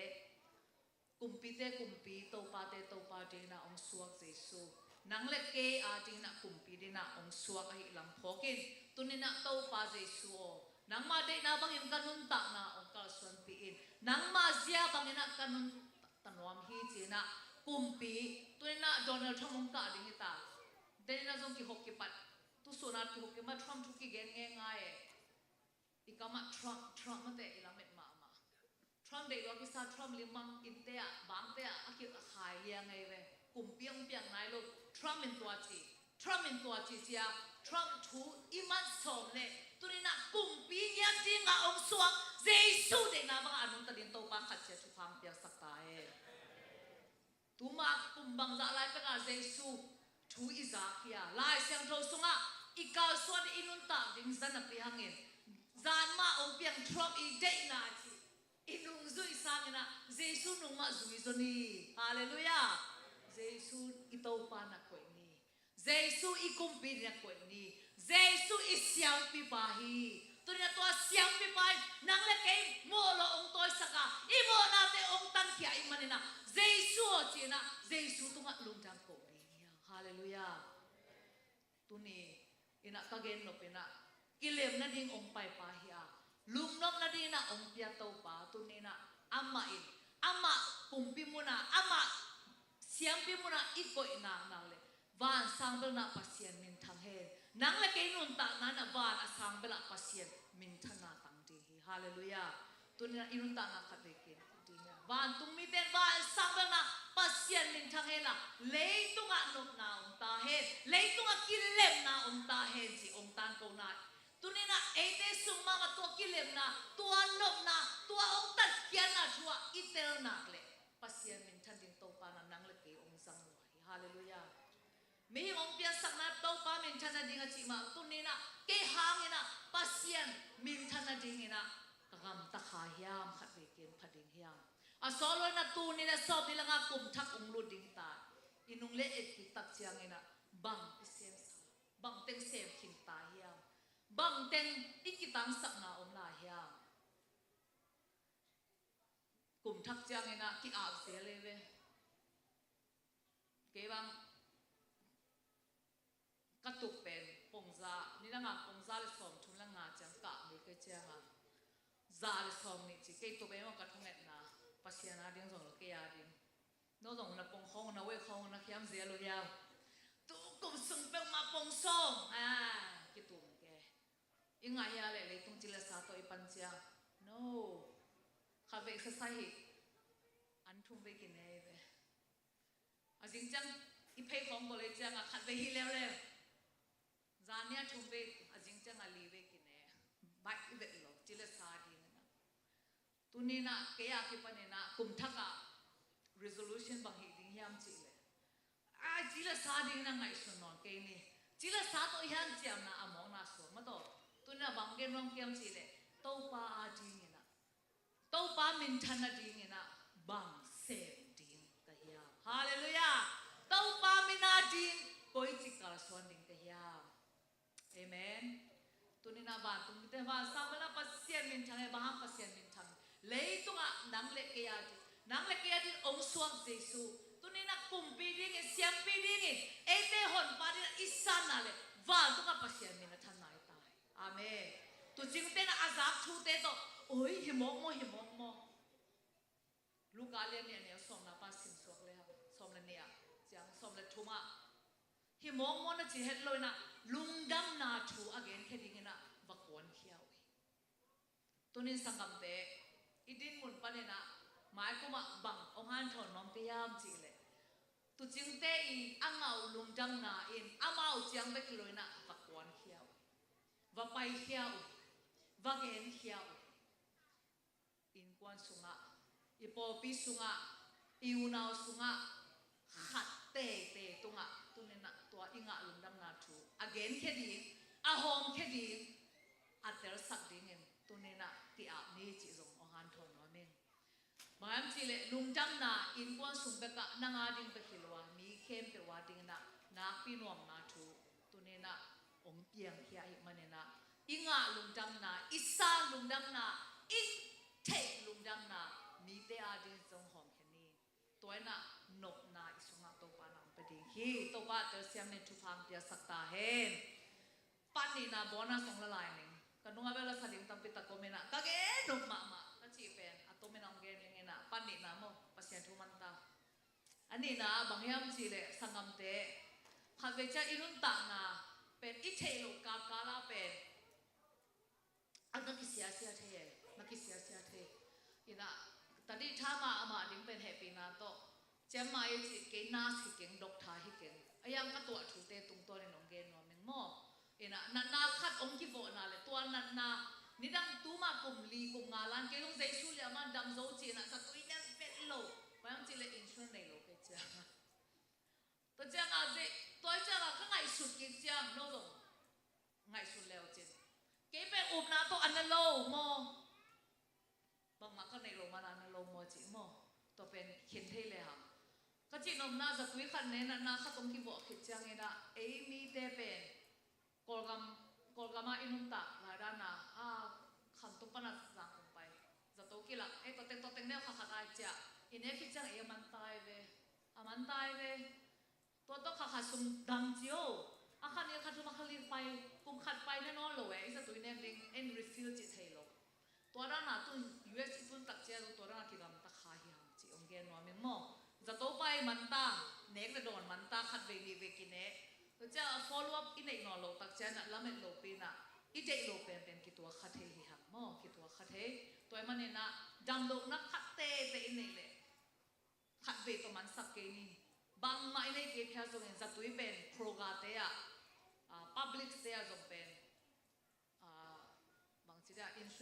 kumpite kumpi, topate topa dingin ah hong suak Jesu, nang leh kei a dingin ah kumpi dingin ah hong suak ahih lam phawk in, tuni-in ah Topa Jesu aw, nangma deihna bangin ka nuntakna hong kalsuanpih in, nangma zia bangin ah ka nunta nuam hi ci-in ah kumpi, tuni-in ah Donald Trump hong kah ding hi ta. Tuni-in ah zong kihawk kipat, tu sun ah kihawk kipat, Trump thu kigen ngeingai e. I kam ah Trump, Trump mate i lamet mahmah. Trump deih lua kisa, Trump lim bang innte ah, bangte ah a kikhai liang ngei ve. Kumpi hong piang nai lo, Trump in tua ci, Trump in tua ci ci-a Trump thu i man sawm leh, tuni-in ah kumpi ngiat dingah hong suak Jesu deihna bangah a nungta dingin Topa khat ciat thupha hong piaksak ta hen. Tuma kum bangzah lai pekah Jesu thu i zak hi a, Lai Siangtho sungah i kalsuan i nuntak ding zan a pia hangin, zan mah hong piang Trump i deihna ci, i nungzui sangin ah Jesu nung mah zui zaw ni. Halleluiah. Jesu i Topa na koih ni. Jesu i kumpi dingin ah koih ni. Jesu i siampipa hi. Tuni-in ah tua siampipa in nang leh kei mawh loh hong tawisak a, i mawhnate hong tankhia ahih manin ah Jesu aw ci-in ah Jesu tungah lungdam ko ding hi hang. Halleluiah. Tuni-in ah ka gen nop in ah, kilem nading hong paipa hi a, lungnop nadingin ah hong pia Topa, tuni-in ah amah in, amah kumpi munah, amah siampi munah i koih naknak leh van sang bel in ah Pasian minthang hen. Nang leh kei nuntakna in ah van a sang bel ah Pasian minthanna tang ding hi. Halleluiah. Tuni-in ah i nuntakna khat vei kin ding hi a, vantung mite in van sang bel in ah Pasian minthang hen la, leitungah nopna om ta hen, leitungah kil lo nai. Tuni-in ah eite sung mahmah tua kilemna, tua nopna, tua hong tatkhiatna thu ah i tel nak leh Pasian minthan ding Topa in ah nang le kei hong zang lua hi. Halleluiah. Mihing hong piansakna Topa minthan nading a cih mah, tuni-in ah kei hangin ah Pasian minthan nadingin ah ka gamta kha hiam, khatvei ken pha ding hiam? A sawt lo-in ah tuni le sawm ni le nga kum thak hong lut ding ta. I nung le et kik tak ciangin ah bang i semsa, bang teng sem khin ta hiam? Bang teng i kitangsakna om lai hiam? Kum thak ciangin ah ki-ap zel ei ve. Kei bang ka tuk pen pongza, nidang a pongza le sawmthum le nga ciang kah mei kei ciang a, za le sawmnih ci kei tuk ei maw ka thungetna. Pasian a ding zong lo kei a ding. No zong na pong khawng na wei khawng na khiam zel uh hiam? Tu kum sung peuhmah pong sawm a kitum ke. I ngah hia leh leitung ci le sa tawh i pan ciang? No. Khatvei exercise hi. An thum vei kine ei ve. A zing ciang i phei khawng bawl ei ciang a khatvei hi leuleu. Zan ni a thum vei, a zing ciang a li vei kine. Baih i vet lo ci le sa ding na. Tuni-in ah kei a kipanin ah kum thak ah resolution bang hih ding hiam cih leh, a ci le sa dingin ah ngaihsun nawn kei ni. Ci le sa tawh i hanciamna a mawkna suak mah tawh. Tuni-in ah bang gen nuam ka hiam cih leh Topa a dingin ah, Topa minthan nadingin ah bang sem ding ka hiam? Halleluiah. Topa min a ding koici kalsuan ding ka hiam? Amen. Tuni-in ah vantung mite, vansang pan ah Pasian minthang e, bang hang Pasian minthang? Leitung ah nang le kei a ding, nang le kei a ding hong suak Jesu. Tuni-in ah kumpi dingin, siampi dingin, eite honpa dingin i sanna leh vantung ah Pasian min a thanna hi ta hi. Amen. Tuucingte in ah a zak thute tawh, oi, hi mawk maw, hi mawk maw? Luka lian nih a neu sawmna pan sim suak le hang, sawm le nih ah ciang, sawm le thum ah, hi mawk maw na ci het lo-in ah lungdamna thu a genkhia dingin ah va kuankhia uh hi. Tuni-in sanggamte, i dinmun panin ah maikum ah bang hong hanthawn nuam ka hiam cih leh, tuucingte in a ngah uh lungdamna in amau ciang bek hi lo-in ah va kuankhia uh hi, va paikhia uh hi, va genkhia uh hi. Innkuan sungah, i pawlpi sungah, i unau sungah khat teitei tungah tuni-in ah tua i ngah lungdamna thu a genkhia ding, a hawmkhia ding, a telsak dingin tuni-in ah ki-ap ni cih zong hong hanthawn nuam ing. Bang hiam cih leh lungdamna innkuan sung bekah nang a ding bek hi lo a, mi khempeuh a dingin ah nakpi nuamna thu tuni-in ah hong piangkhia ahih manin ah, i ngah lungdamna, i san lungdamna, i theih lungdamna mite a ding zong hawmkhia ni. Tua in ah nopna i sungah Topa in ah hong pia ding hi. Topa telsiam nin thupha hong piasak ta hen. Pan nihna bonus hong la lai ning. Ka nungah bel la sa ding tampi tak om in ah, ka gen nop mahmah ka cih pen a tom in ah hong gen ning in ah, pan nihna maw, Pasian thu man ta. A nihna bang hiam cih leh sanggamte, khatvei ciang i nuntakna pen i theih loh kapkal ah pen a na kisiasia thei e, na kisiasia thei. In ah, tadi tha mah amah ding pen hehpihna tawh, ciammah i cih kei nurse hi keng, doctor hi keng. A hiang ka tuah thute tungtawnin hong gen nuam ing maw. In ah, natna khat hong kivawhna leh tua natna nidang tuma kum li kum nga lan kei zong Jesu liamah dam zo ci-in ah zatui nek vet lo. Bang hiam cih leh insurance nei lo kei ciang. Tua ciangah, tua ciangah ka ngaihsut kik ciang, no zong ngaihsun le uh cin. Kei pen upna tawh a na lo maw? Bangmah ka neih loh man a na lo maw cih maw? Tua pen khen thei le hang. Ka cihnopna zatui khat ne natna khat hong kivuah khit ciangin ah, ei mite pen Kawlgam, Kawlgam ah i nuntak lai dan a, a, Khamtung pan a Zangkong pai, zato kilak, ei, tua teng, tua teng neu kha khat ai ciah, i nek khit ciang ei a man ta ei ve, a man ta ei ve. Tua tawh kha khat sung dam ci o. A khat nih, a khat thum, a khat li pai, kum khat pai ne nawn lo e, i zatui nek ding, en refill cih thei lo. Tua dan a tun U S i tun tak ciang tua dan a kigamta kha hi hang cih hong gen nuam ing maw. Zato pai man ta, nek le dawn man ta, khatvei nihvei kine. Tua ciang a follow up i neih nawn loh tak ciang a lamet lopi in ah, i deih loh penpen kituak kha thei hi hang maw, kituak kha thei. Tua ahih manin ah damlohna khat teitei i neih leh khatvei tawh mansak kei ni. Bangmah i neih kei phial zongin zatui pen proga te ah, ah, public te ah zong pen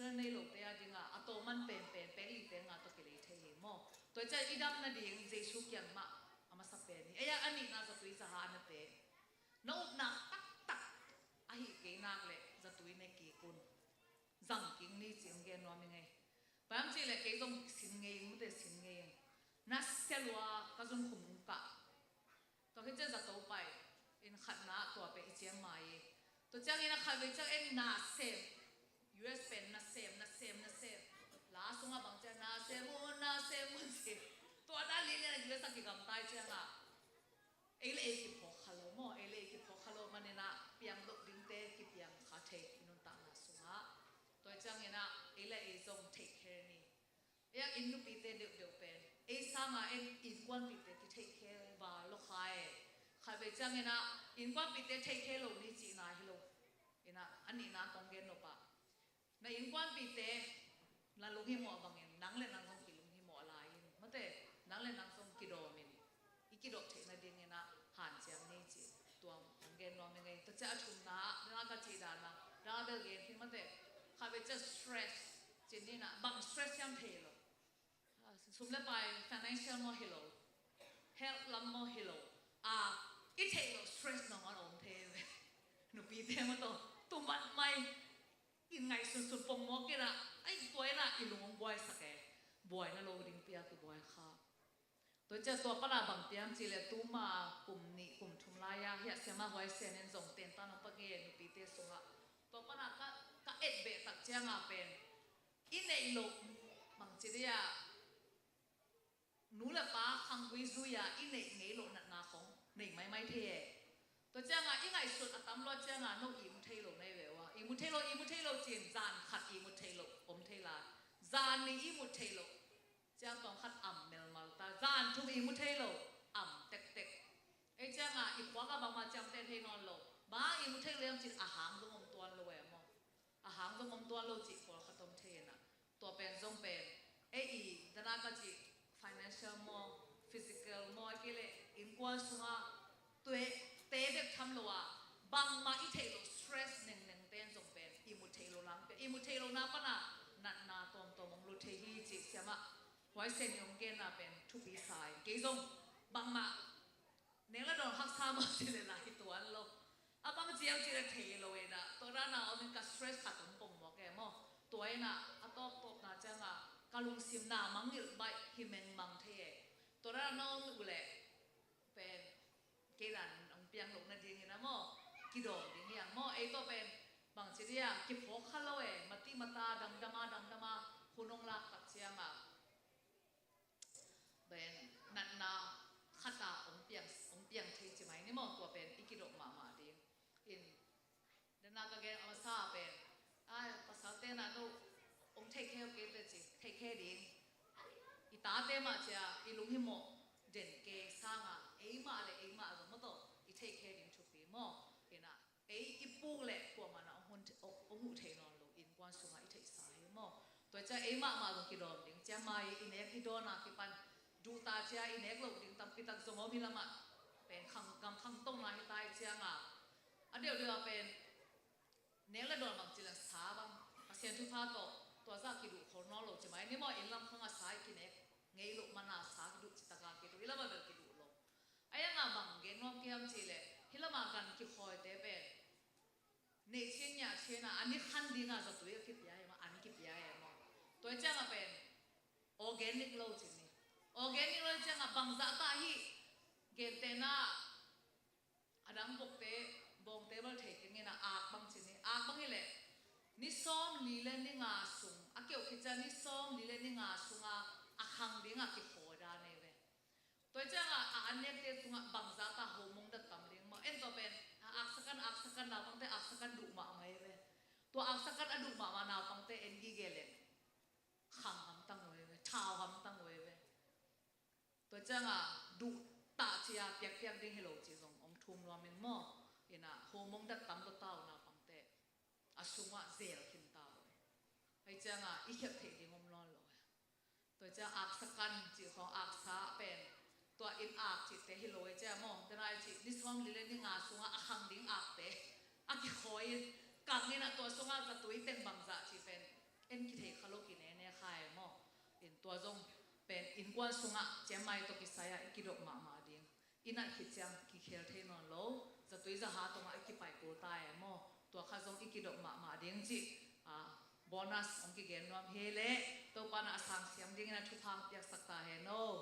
Nei lote a dingah a tawman penpen pek li pek nga tawh kilei thei hi maw? Tua ciang i dam nading Jesu kiang mah a masa pen hi. Ei ah a nihna zatui zaha a nate. Na upna taktak ahi kei nak leh zatui ne kik un. Zang kik ni ci hong gen nuam ing ei. Bang hang hiam cih leh kei zong sin ngei ing, mate, sin ngei ing. Na sia lua ka zun khum ung kah. Tua khit ciang zato pai in khatna ah tua pen i ciam mai hi. Tua ciangin a khatvei ciang en nasem, U S pen nasem, nasem, nasem. La sungah bang ciang nasem un, nasem un ci. Tua dan lilin a U S a kigamta i ciangah ei le ei kiphawk kha lo maw, ei le ei kiphawk kha lo manin ah piang loh dingte kipiang kha thei i nuntakna sungah. Tua ciangin ah ei le ei zong theih kher ni. Ei ah inn nupite deuhdeuh pen ei sanga en innkuanpihte kitheih khe val lo kha e. Khatvei ciangin ah innkuanpihte theih khe lo ni cihna hi lo. Inn ah a nihna tawh gen nop ah na innkuanpihte na lunghimawh bangin nang le nang zong kilunghimawh lai in, mate, nang le nang zong kidawm in i kidawm theih nadingin ah hanciam ni ci. Tua hong gen nuam ing ei. Tua ciang a thumna ah, dana ka cih dan ah, dana bel gen khin, mate. Khatvei ciang stress cih ni na, bang stress hiam thei lo. Ah, sum le pai, financial maw hi lo, health lam maw hi lo. Ah, i theih loh stress nangawn a om thei ve. Nupite maw tawh, tu mat mai. I ngaihsunsun pongmawk in ah, ai, tua in ah i lung hong buaisak e. Buaina lo ding piak i buai kha. Tua ciang tua pan ah bang hiam cih leh tuma kum nih kum thum lai-a hiah siamah Huai Sian in zong tentan hong pia nge nupite sungah. Tua pan ah ka, ka et beh tak ciangah pen i neih loh bangci dia nu le pa khanggui zui-a i neih ngei loh natna khong nei maimai thei e. Tua ciangah i ngaihsut a tam lua ciangah no ihmu thei lo na hi ve ua. Ihmu thei lo, ihmu thei lo ci-in zan khat ihmu thei lo om thei lai. Zan nih ihmu thei lo. Ciang tawm khat am melmal ta. Zan thum ihmu thei lo, am tektek. Ei ciangah i khuak ah bangmah ciamteh thei nawn lo. Bang ihmu thei lo hiam cih a hang zong om tuan lo e maw? A hang zong om tuan lo cih pawlkhat om thei in ah. Tua pen zong pen ei i dana ka cih financial maw, physical maw, a kei leh innkuan sungah tuate bek tham lo a, bangmah i theih loh stress nengneng ten zong pen ihmu thei lo lang pen, ihmu thei lo na pan ah natna tawmtawm hong lut thei hi cih siamah Huai Sian in hong genna pen thupi sa in, kei zong bangmah nek le dawn haksa maw ci le lai tuan lo. A bang ciang ci le thei lo in ah, tua dan a om in ka stress khat om pongmawk e maw. Tua in ah a tawptawpna ciangah ka lungsim na mangngilh baih hi mengmang thei e. Tua dan a na om uh leh pen kei dan hong piang loh nadingin ah maw, kidawm ding hi hang maw. Ei tawh pen bangci dia kiphawk kha lo e, mati mata damdama damdama hun hong lak tak ciangah pen natna khat ah hong piang, hong piang thei ci mai ni maw. Tua pen i kidawm mahmah ding in. Dana ka gen a masa pen, ai, pasalte na no hong theih khe uh kei te ci, theih khe ding. I tate mah cia i lunghimawh den kei sangah eimah le eimah zong maw tawh i theih khe ding thupi maw. In ah ei i puk leh kuamah na hong hun, hong huh thei nawn lo, innkuan sungah i theihsa hi maw. Tua ciang ei mahmah zong kidawm ding ciang mai i nek i dawn a kipan duhta cia i nek loh ding tampi tak zong om hi lamah. Pen khang, gam khangtongna hi ta i ciangah a deuhdeuh ah pen nek le dawn bang ci leng sa bang Pasian thupha tawh tua zah kiduh khol nawn lo ci mai ni maw. Inn lam khangah sa i kinek ngei loh mana sa kiduh ci taka kiduh, i lamah bel kiduh lo. A iangah bang gen nuam kiam cih leh hih lamah gan kikhawite pen neih ciang ngiah ciangah a ni khan dingah zatui a kipia hi maw, an kipia hi maw. Tua ciangah pen organic lo ci ni. Organic lo ciangah bangzah ta hi. Gentehna a dang bokte bawngte bal thei keng in a ak bang ci ni. Ak bang hi leh ni sawm li le ni nga sung a keuh khit ciang ni sawm li le ni nga sungah a khang dingah kikhaw dan hi ve. Tua ciangah a an nekte tungah bangzah ta homong dat tam ding maw. En tawh pen a aksakan, aksakan naupangte aksakan duh mahmah hi ve. Tua aksakan a duh mahmah naupangte en gige leh khang hamtang uh hi ve, thau hamtang uh hi ve. Tua ciangah duh tah cia piakpiak ding hi lo ci zong hong thum nuam in maw. In ah homong dat tam lua ta uh naupangte a sungah zel khin ta uh. Ahi ciangah i khialh theih ding om nawn lo. Tua ciang aksakan cih khawng aksa pen tua inn ak cihte hi lo e cia maw. Tena i cih ni sawm li le ni nga sungah a khang ding akte a kikhawi in kang in ah tua sungah zatui teng bangzah cih pen en kithei kha lo kinene kha e maw. In tua zong pen innkuan sungah ciammai tawh kisai-ah i kidop mahmah ding. I nat khit ciang kikhel thei nawn lo. Zatui zaha tungah i kipai kul ta e maw. Tua kha zong i kidop mahmah ding cih, ah, bonus hong kigen nuam hi leh Topa na a sang siam dingin a thupha piaksak ta hen aw.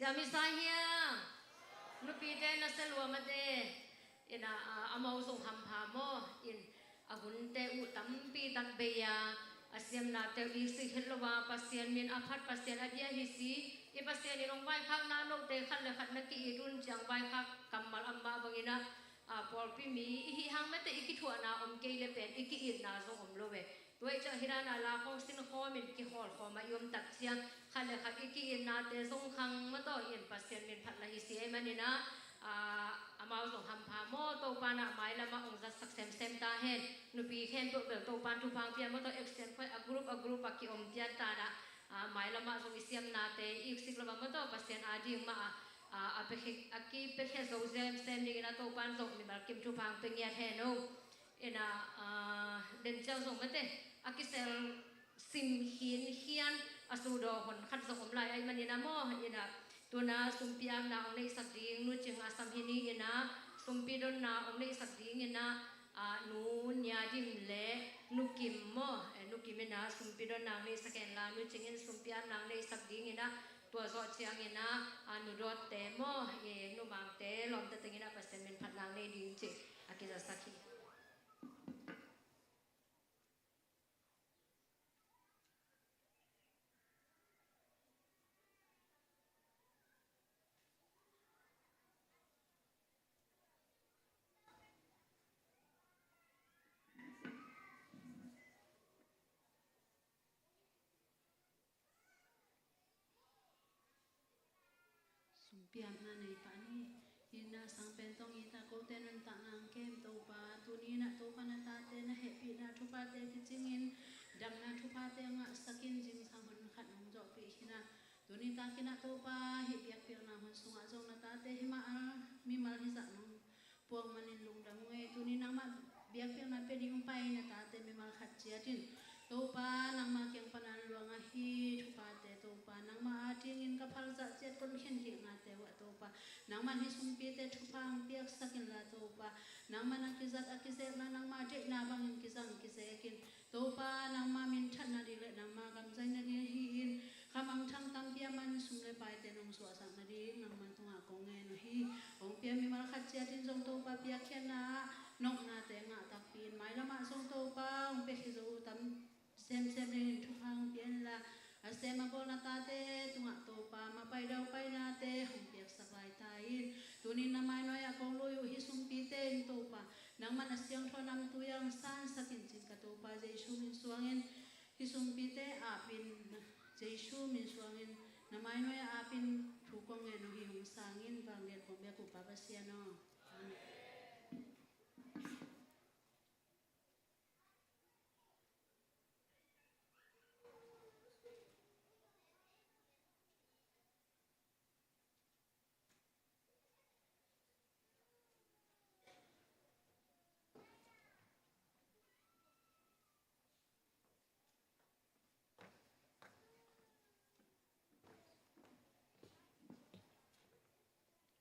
Siam i sa hiam? Nupite na sia lua mate. Ina, a, amau zong hampha maw? In a hunte uh tampi tak bei a, a siamnate uh i sih het lo a, Pasian min a phat, Pasian a bia hi si. I Pasian in hong vaikhakna note khat le khat na ki-it un ciang vaikhak kammal amah bangin a, a, pawlpi mi i hih hang mate i kithuahna om kei le pen i ki-itna zong om lo ve. Tua i ciang hih dan a la khawng sin khawm in kihawl khawm a i om tak ciang khat le khat i ki-itnate zong khang maw tawh in Pasian min phat la hi si ei manin a, a, amau zong hampha maw, Topa na mailam ah hong zatsak semsem ta hen. Nupi khempeuh bel Topa thupha hong pia maw tawh, action khoi a group a group a ki-om pian ta na, a, mailam ah zong i siamnate i iksik lo a maw tawh Pasian a ding mah a, a, a pekhe, a kipekhia zo semsem dingin a Topa zong mimal kim thupha hong pia ngiat hen o. Ina, a, den ciang zong mate a kisel sim hin hian a sudaw hon khat zong om lai ai manin a maw. Ina, tuna sumpi apna hong neihsak ding Nu Cing a sam hi ni. Ina, sumpi donna hong neihsak ding ina, a, Nu Nia Dim le Nu Kim maw, e, Nu Kim ina sumpi donna hong neihsak hen la, Nu Cing in sumpi apna hong neihsak ding ina, tua zawh ciang ina, a, Nu Dawtte maw, e, Nu Mangte lawmta teng ina Pasian min phatna hong nei ding cih a kizatsak hi. Sumpi apna nei pah ni. Hih na sang pen tawh i ta kote nuntakna hong kem Topa. Tuni na Topa na tate na hehpihna thuphate kicingin damna thuphate ngahsakin zingsang hun khat hong zawhpih hi na. Tuni takin a Topa hih biakpiakna hun sungah zong na tate himah a mimal hizah nong puak manin lungdam ung ei. Tuni nangmah biakpiakna pia ding hong pai na tate mimal khat ciatin Topa nangmah kiang pana luang ahi thuphate Topa nangmah a dingin ka phalzah ciat kon khen kiknate uh ah Topa nangmah hih sumpite thupha hong piaksak inla Topa nangmah na kizat a kizekna nangmah deihna bangin kizang kizekin Topa nangmah minthanna ding le nangmah kamzaina ding ahi in khamangthang tampi a man sum le paite nong suahsak nading nangmah tungah kong ngen uh hi. Hong pia mimal khat ciatin zong Topa piakkhiatna ah nopnate ngah takpi in mailam ah zong Topa hong piakhia zo uh tam semsem dingin thupha hong pia inla a sem a bawl na tate tungah Topa mapai daupainate hong piaksak lai ta in tunin na mainoi ah kong lui uh hih sumpite in Topa nangmah na siangtho namtui ah hong sansak in cin ka Topa Jesu min suangin hih sumpite apin Jesu min suangin na mainoi ah apin thu kong ngen uh hi hong sangin vangliat kong biak uh Pa Pasian aw. Amen.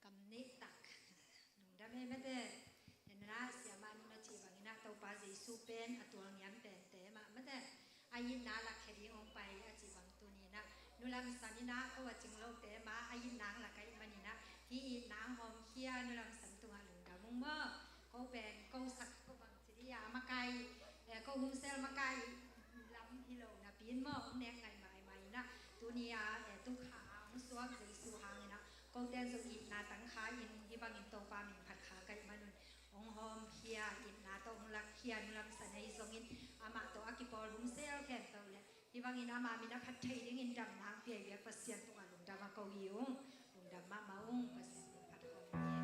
Kam nih tak. Lungdam ei mate. Ena siamah nu na cih bangin ah Topa Jesu pen a tualniam pente mah mate. A itna lakkhia ding hong pai a cih bang tuni in ah Nu Lam San in ah ko a cing lote mah a itna hong lak ahih manin ah hih itna hong hawmkhia Nu Lam San tungah lungdam ung maw. Ko pen ko sak ko bang ci dih a makai, eh, ko humsel makai lam hi lo napi in maw hong nek ngai maimai in ah tuni a, eh, tukha a hong suak Jesu hangin ah kote zong itna tangkha in hih bangin Topa min phat kha ka hih manun hong hawmkhia itna tawh hong lakkhia Nu Lam San ahi zongin amah tawh a kipawl humsel khempeuh le hih bangin ama min a phat thei dingin damna hong pia biak Pasian tungah lungdam a ko hi ung. Lungdam mahmah ung. Pasian min phat khawm hi.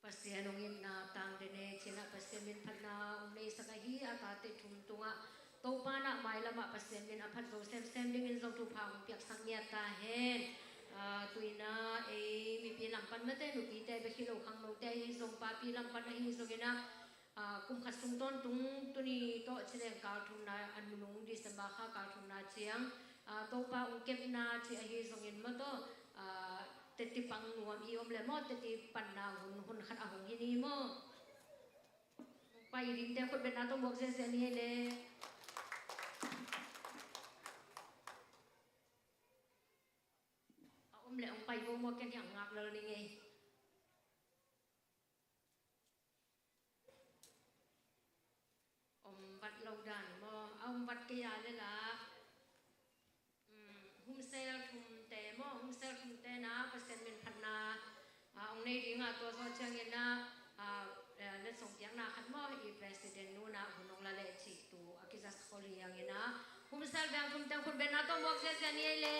Pasian hong itna tangden e, ci-in ah Pasian min phatna hong neisak ahi a tate thum tungah Topa in ah mailamah Pasian min a phat zo semsem dingin zong thupha hong piaksak ngiat ta hen. Ah, tu-in ah ei mipi lam pan mate, nupite bek hi lo, khangnote ahi zong, papi lam pan ahi zongin ah, ah, kum khat sung tawntung tuni tawh ci leng kal thumna, a nunung December kha kal thumna ciang, ah, Topa hong kepna ci ahi zongin maw tawh, ah, teti pang nuam i om le maw, teti panna hun, hun khat a hong hi ni maw. Pai dingte khut betna tawh muak ziahziah ni le. A om le hong pai bo maw, ken hiah ngak lel ni ngei. Om vat lo dan maw, a om vat kei a le la. Um, Humsel thumte maw, Humsel thumte na Pasian min phatna, ah, hong nei ding a, tua zawh ciangin ah, ah, eh, letsong piakna khat maw, i president nu na hun hong la leh cih tu a kiza khol hi hangin ah, Humsel veng thumte khut betna tawh muak ziahziah ni ei le.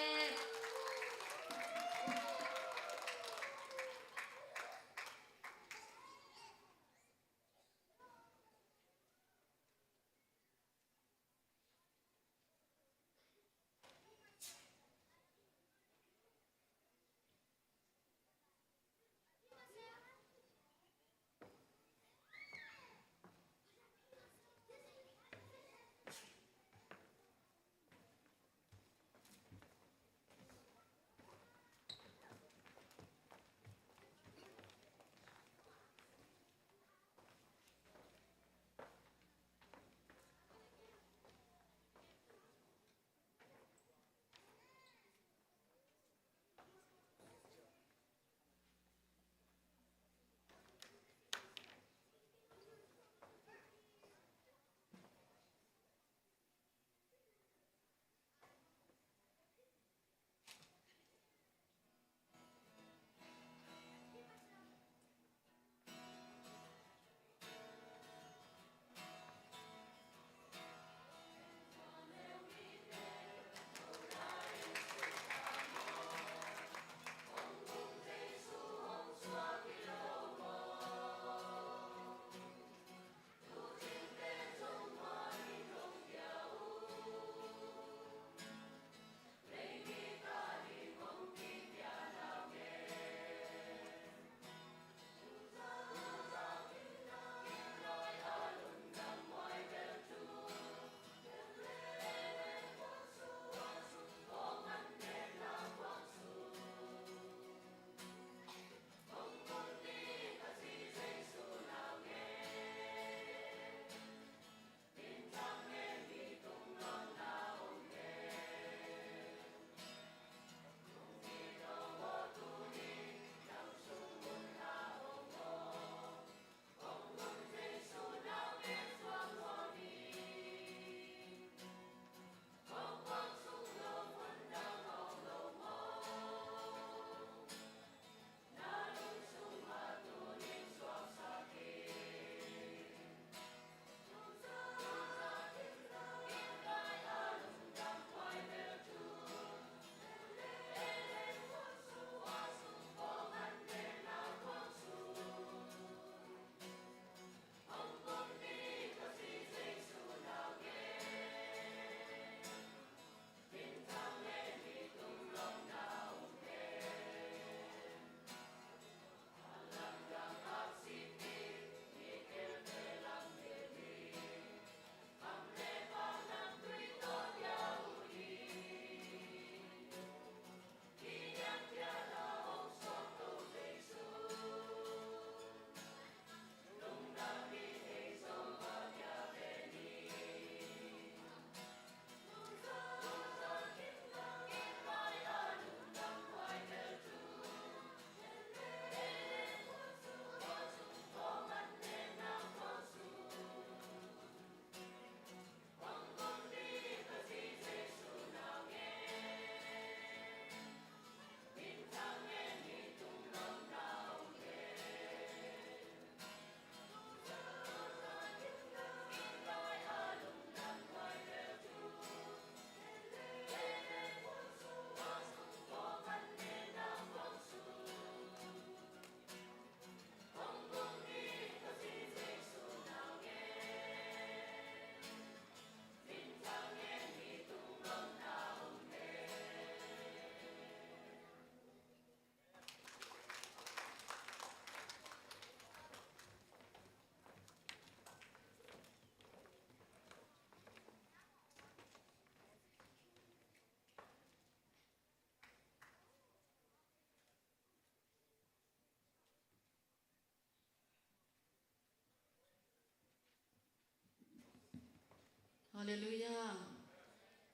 Halleluiah.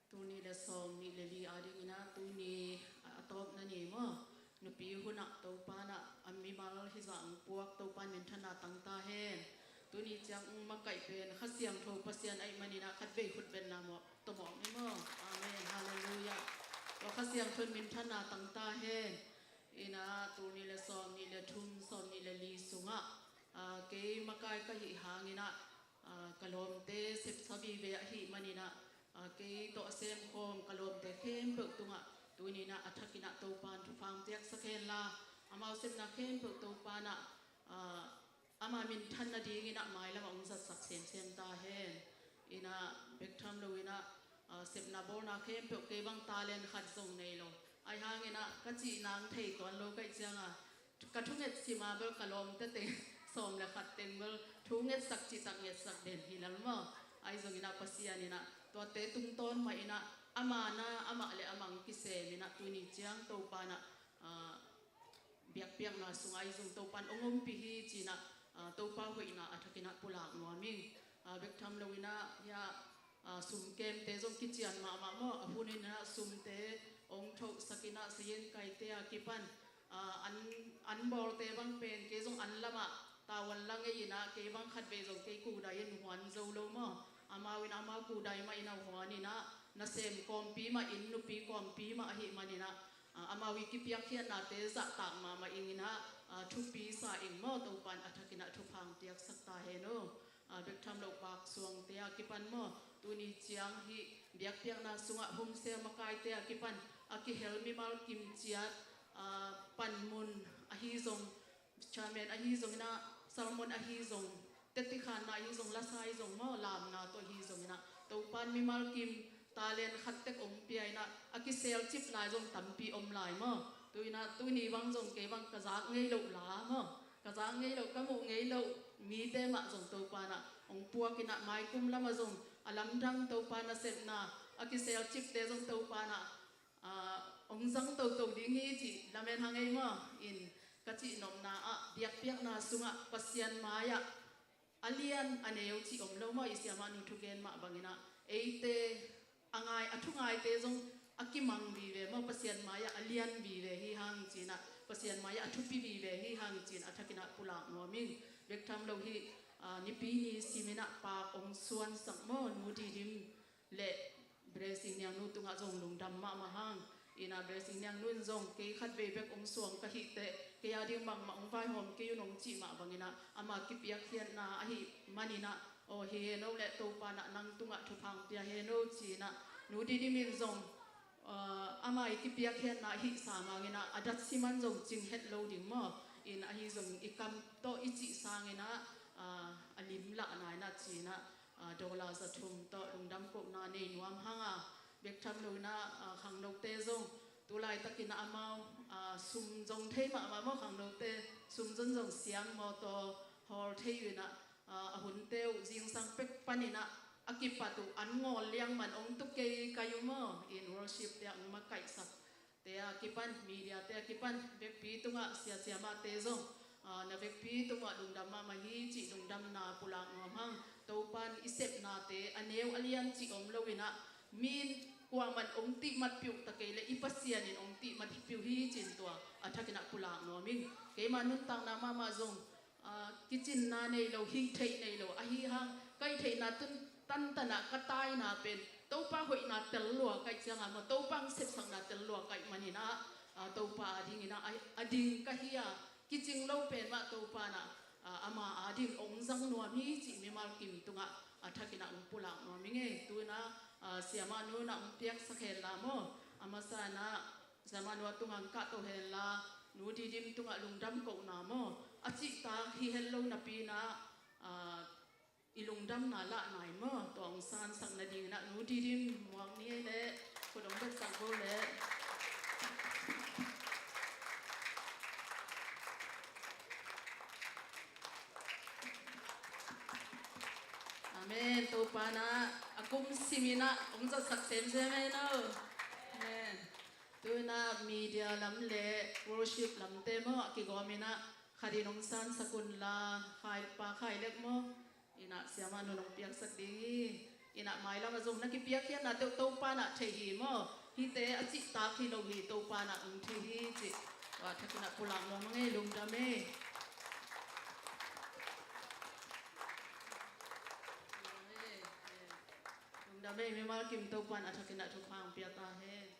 Tuni le sawm nih le li adingin ah tuni a tawpna ni maw, nupi hunah Topa in ah a mimal hizah ang puak Topa in minthanna tang ta hen. Tuni ciang ang makaih pen Kha Siangtho Pasian ahih manin ah khatvei khut beng na maw, tawmawk ni maw. Amen. Halleluiah. Tua Kha Siangtho in minthanna tang ta hen. In ah tuni le sawm nih le thum, sawm nih le li sungah, ah, kei makai ka hih hangin ah, ah, ka lawmte sepsa vive ahih manin ah, ah, kei tawh a semkhawm ka lawmte khempeuh tungah tuni in ah a thakin ah Topa in thupha piaksak hen la, amau sepna khempeuh Topa in ah, ah, ama minthan nadingin ah mailam ah hong zatsak semsem ta hen. In ah bek tham loin ah, ah, sepna bawlna khempeuh kei bang talent khat zong nei lo. Ahih hangin ah ka cih nang thei tuan lo ka hih ciangin ah, ka thungetsim a bel ka lawmte teng sawm le khat teng bel thungetsak cihtak ngetsak den hi lel maw. Ahi zongin ah Pasian in ah tuate tungtawn mah in ah ama na, amah le amah hong kisem in ah tuni ciang Topa in ah, ah, biakpiakna sungah ahi zong Topa in hong ompih hi ci-in ah, ah, Topa hoihna a thakin ah pulak nuam ing. Ah, bek tham loin ah hiah, ah, sumkemte zong kician mahmah maw. A hun in ah sumte hong thohsak in ah saying kaite a kipan, ah, an, an bawlte bang pen kei zong an lamah tavuan la ngei in ah kei bang khatvei zong kei kudai in huan zo lo maw. Amau in amau kudai mah in ah huan in ah nasem kawmpi mah in nupi kawmpi mah ahih manin ah, ah, amau i kipiakkhiatnate zahtak mahmah ing in ah, ah, thupi sa ing maw. Topa in a thakin ah thupha piaksak ta hen aw. Ah, bek tham lo Pak Suangte a kipan maw, tuni ciang hih biakpiakna sungah homsel makaite a kipan a kihel mimal kim ciat, ah, panmun ahi zong, chairman ahi zongin ah, sermon ahi zong, tetikhanna ahi zong, lasa ahi zong maw, lamna tawh ahi zongin ah Topa in mimal kim talent khat tek hong pia in ah a kiselcip lai zong tampi om lai maw. Tu in ah tuni bang zong kei bang ka zak ngei loh la maw, ka zak ngei loh, ka muh ngei loh mite mah zong Topa in ah hong puak in ah, maikum lamah zong a lamdang Topa nasepna a kiselcipte zong Topa in ah, ah, hong zang toto ding hi cih lamen hang ei maw. In ka cih nopna ah biakpiakna sungah Pasian mai-ah a lian a neu cih om lo maw. I siamahnu thugen mah bangin ah eite a ngai, a thungaite zong a kimang vive maw, Pasian mai-ah a lian vive hi hang ci-in ah, Pasian mai-ah a thupi vive hi hang ci-in a thakin ah pulak nuam ing. Bek tham lo hih, ah, Nipi ni simin ah Pak hong suansak maw, Nu Didim le Blessing Niangnu tungah zong lungdam mahmah hang. In ah Blessing Niangnu in zong kei khatvei bek hong suang ka hih teh kei a ding bangmah hong vaihawm kei un hong cih mah bangin ah ama kipiakkhiatna ahih manin ah, aw, hi hen aw leh Topa in ah nang tungah thupha hong pia hen aw ci-in ah, Nu Didim in zong, ah, ama i kipiakkhiatna ahih sam hangin ah a datsim an zong cing het lo ding maw. In ahi zong i kam tawh i cih sangin ah, ah, a limlahna in ah ci-in ah, ah, dollar za thum tawh lungdam kohna nei nuam hang a, bek tham loin ah, ah, khangnote zong tu laitakin ah amau, ah, sum zong thei mahmah maw, khangnote sum zong zong siam maw, tua hawl thei uh in ah, ah, a hunte uh zingsang pek panin ah a kipat uh an ngawl liang man hong tu kei kai uh maw. In worship te ah hong makaihsak te a kipan, media te a kipan, vekpi tungah sia siamahte zong, ah, na vekpi tungah lungdam mahmah hi cih lungdamna pulak nuam hang. Topa in i sepnate a neu a lian cih om loin ah, mi in kuaman hong tihmat piuh ta kei leh i Pasian in hong tihmat hi piuh hi ci-in tua a thakin ah pulak nuam ing. Keima nuntakna mahmah zong, ah, kicinna nei lo, hih theih nei lo, ahi hang ka hih theihna tun tantan ah ka taina pen Topa hoihna tel lua ka hih ciangin maw, Topa hong sepsakna tel lua ka hih manin ah, ah, Topa a dingin ah, a, a ding ka hi a, kicing lo pen mah Topa in ah, ah, ama a ding hong zang nuam hi cih mimal kim tungah a thakin ah hong pulak nuam ing ei. Tu in ah, ah, siamahnu in ah hong piaksak hen la maw, a masa in ah siamahnu a tungah hong kahto hen la, Nu Didim tungah lungdam kohna maw, a cihtak hi het lo napi in ah, ah, i lungdamna lah nai maw, tua hong sansak nadingin ah Nu Didim muak ni ei leh, khut hong betsak bo leh. Amen. Topa in ah a kum simin ah hong zatsak semsem ei no. Amen. Tu in ah media lam le worship lamte maw, a kigawmin ah khat in hong sansak un la, Khai, Pa Khai Lek maw. In ah siamahnu in hong piaksak ding hi. Inah mailam ah zong na kipiakkhiatna teuh Topa nah thei hi maw? Hihte a cihtak hi lo hi, Topa nah hong thei hi cih. Tua thakin ah pulak nuam ing ei, lungdam ei. Lungdam ei, mimal kim Topa nah thakin ah thupha hong pia ta hen.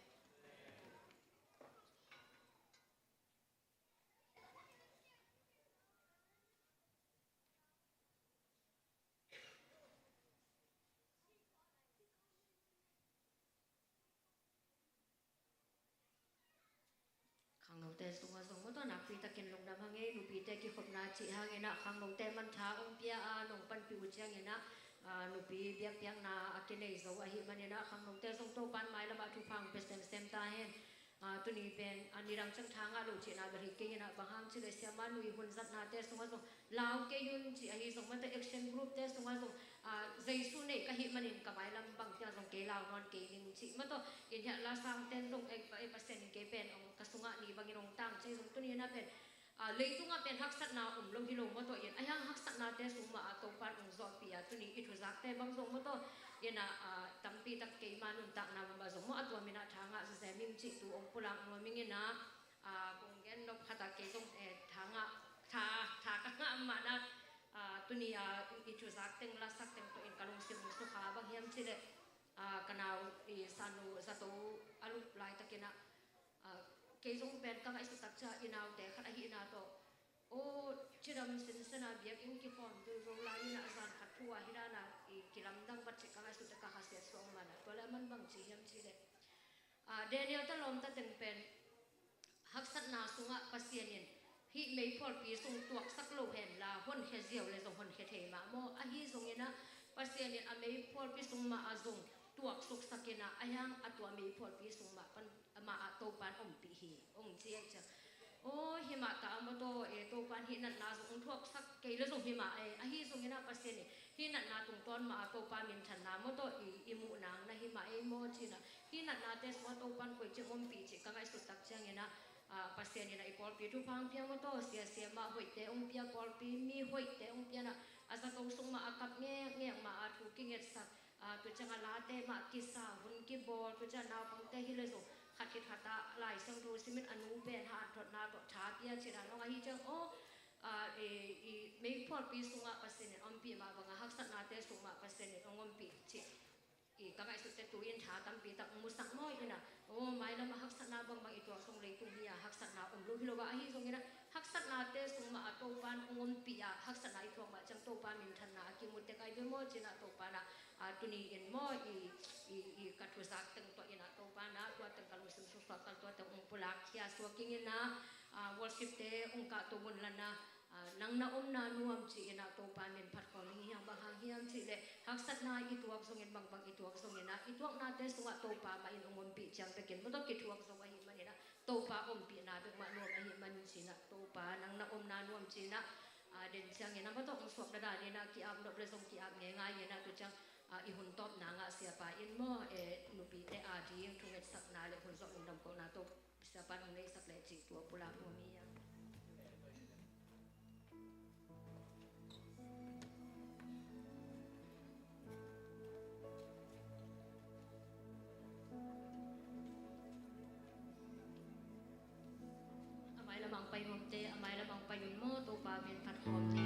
Khangnote sungah zong maw tawh nakpi takin lungdam hang ei, nupite kikhopna cih hangin ah khangnote mantha hong pia a, nong panpih uh ciangin ah, aa, nupi biakpiakna a kinei zo ahih manin ah khangnote zong Topan mailam ah thupha hong pia semsem ta hen. Aa, tuni pen, aa, nidang ciang tha ngah lo cihna bel hi kei inah, bang hang cih leh siamah nui hun zatnate sungah zong lau kei un cih ahi zong, mate action group te sungah zong, aa, Jesu nei ka hih manin ka mailam bang ciang zong kei lau nawn kei ning cih, mate in hiah lasang ten zong, ei, ei Pasian in kei pen ong ka sungah ni bangin ong tang cih zong tuni inah pen, aa, leitungah pen haksatna om lo hi lo maw tawh in, a hiang haksatnate sung mah a Topan ong zawhpih a, tuni i thuzakte bang zong maw tawh in ah, aa, tampi tak keima nuntakna mah zong maw a tua min ah tha ngah zawzen ning cih thu ong pulak nuam ing inah, aa, kong gen nop khat ah kei zong, eh, tha ngah, tha, tha ka ngah mah na, aa, tuni a i, i thuzak teng, lasak teng tawh in ka lungsim ong sukha, bang hiam cih leh, aa, ka nau i sanu zato a lup laitakin ah, aa, kei zong pen ka ngaihsut tak ciang i naute khat ahihna tawh, aw, cidam sinsen a biakinn kikhawm tul zo lai inah zan khat thu a hi dan a i kilamdang vat cih ka ngaihsut tak ka khasiat suak man a, tua leh a man bang ci hiam cih leh, aa, Daniel te lawmta teng pen haksatna sungah Pasian in hih meiphualpi sung tuaksak lo henla honkhia ziau leh zong honkhia thei mah maw? Ahi zongin ah Pasian in a meiphualpi sung mah ah zong tuaksuksak inah, a hiang a tua meiphualpi sung mah pan, mah ah Topan ompih hi, ong ci ahih ciang, aw, himah ta a maw tawh, e, Topan hih natna zong ong thuaksak kei leh zong himah e, ahi zongin ah Pasian in hih natna tungtawn mah ah Topa minthanna maw tawh i, i muh nang na himah ei maw ci inah, hih natnate sungah Topan koici ong ompih cih ka ngaihsut tak ciangin ah, aa, Pasian in ah i pawlpi thupha hong pia maw tawh, sia, siamah hoihte hong pia, pawlpi mi hoihte hong pia inah, a zato sung mah a kap ngekngek mah a thu kingetsak, aa, tua ciang a late mah kisa, hun kibawl, tua ciang naupangte hi leh zong khat khit khat ah Lai Siangtho simin a nu pen hanthotna tawh tha pia cih dan hong ahi ciang, aw, aa, i, i meiphualpi sungah Pasian in ompih mah bangah haksatnate sung mah Pasian in ong ompih cih i ka ngaihsut teh tu-in tha tampi tak musak maw inah, aw, mailam ah haksatna bangbang i tuak zong leitung hi a haksatna om lo hi lo a, ahi zongin ah haksatnate sung mah ah Topan ong ompih a, haksatna i tuak mah ciang Topa minthanna a kimu tek ahi ve maw ci inah Topa nah, aa, tuni in maw i, i, i ka thuzak teng tawh inah Topa nah tua teng ka lungsim suksuak kal tua teng ong pulak khia suak ing inah, aa, worship te ong kahto un la nah, aa, nang na omna nuam ci inah Topa min phat khawm ing. Hiang bang hang hiam cih leh haksatna i tuak zongin, bangbang i tuak zongin ah i tuaknate sungah Topa mah in ong ompih ciang bekin maw tawh kithuak zo ahih manin ah Topa ompihna bek mah nuam ahih manin ci inah Topa nang na omna nuam ci inah, aa, den ciangin ah maw tawh ong suak dadan inah ki-ap nop leh zong ki-ap ngeingai inah tua ciang, aa, i hun tawpna ngah siapa in maw, e, nupite a ding thungetsakna leh hun zawh lungdam kohna tawh siapa in hong neihsak leh cih tua pulak nuam hi a. A mailam ah ong pai nuamte, a mailam ah ong pai un maw, Topa min phat khawm ni.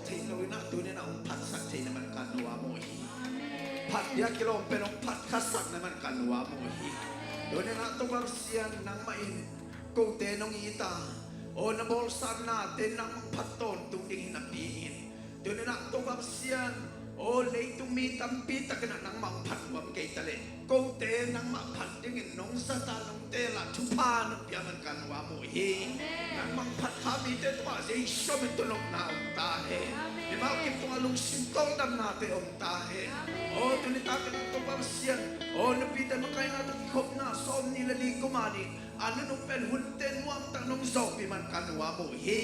Thei lo in ah, tuni in ah hong phatsak thei na man ka nuam uh hi. Phat dia kilawm pen hong phat khasak na man ka nuam uh hi. Tuni in ah Topa Pasian, nangmah in kote nong it a, aw, na bawlsa nate nangmah hong phat tawntung ding hi napi in, tuni in ah Topa Pasian, aw, leitung mi tampi takin ah nangmah hong phat nuam kei ta leh, kote nangmah phat dingin nong zat a, nong teel a, thupha nong pia man ka nuam uh hi. Nangmah hong phat kha mite tungah Jesu min tawh nopna om ta hen. Mimal kim tungah lungsim tawldamnate om ta hen. Aw, tuni takin ah Topa Pasian, aw, nupite makaihna tawh kikhopna sawmnih le li kum a ding a nunung pen hunte nuamtak nong zawhpih man ka nuam uh hi.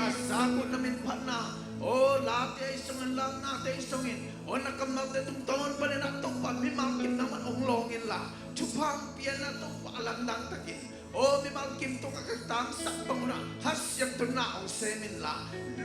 Ka zak uh na min phatna, aw, late ahi zongin, laknate ahi zongin, aw, na kammalte tungtawn panin ah Topa mimal kim nangmah hong lawng inla, thupha hong pia inla Topa, a lamdang takin, aw, mimal kim tungah ka tangsak bang un ah Kha Siangtho in ah hong sem inla,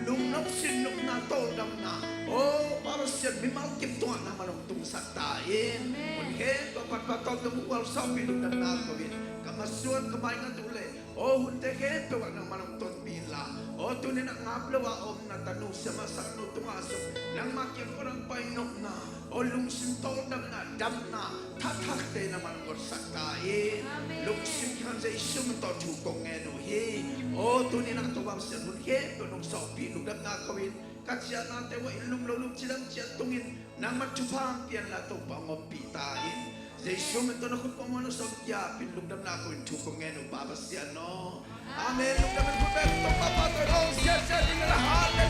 lungnop sinnopna tawldamna, aw, Pa Pasian, mimal kim tungah nangmah hong tungsak ta in. Hun khempeuh a patpat tawldam uh, gualzawhpih lungdamna ko in, ka masuan ka maingat uh le, aw, hunte khempeuh ah nangmah hong tonpih inla, aw, tuni in ah ngap lo a om na tanu, siamah saknu tungah zong nangmah kiang kong hong pai nopna, aw, lungsim tawldamna, damna, thathakte nangmah hong gawtsak ta in. Lungsim khan Jesu min tawh thu kong ngen uh hi. Aw, tuni in ah Topa Pasian, hun khempeuh nong zawhpih lungdamna ko in, ka ciahnate uh ah inn lum lo lum, cidam ciat tungin nangmah thupha hong pia inla Topa, hong ompih ta in. Jesu min tawh na khut pawlpi na sawm kiapin lungdamna ko in thu kong ngen uh, Pa Pasian aw. Amen. Lungdam in khut beng Topa pa tawh hong siasia ding inla, hallelujah.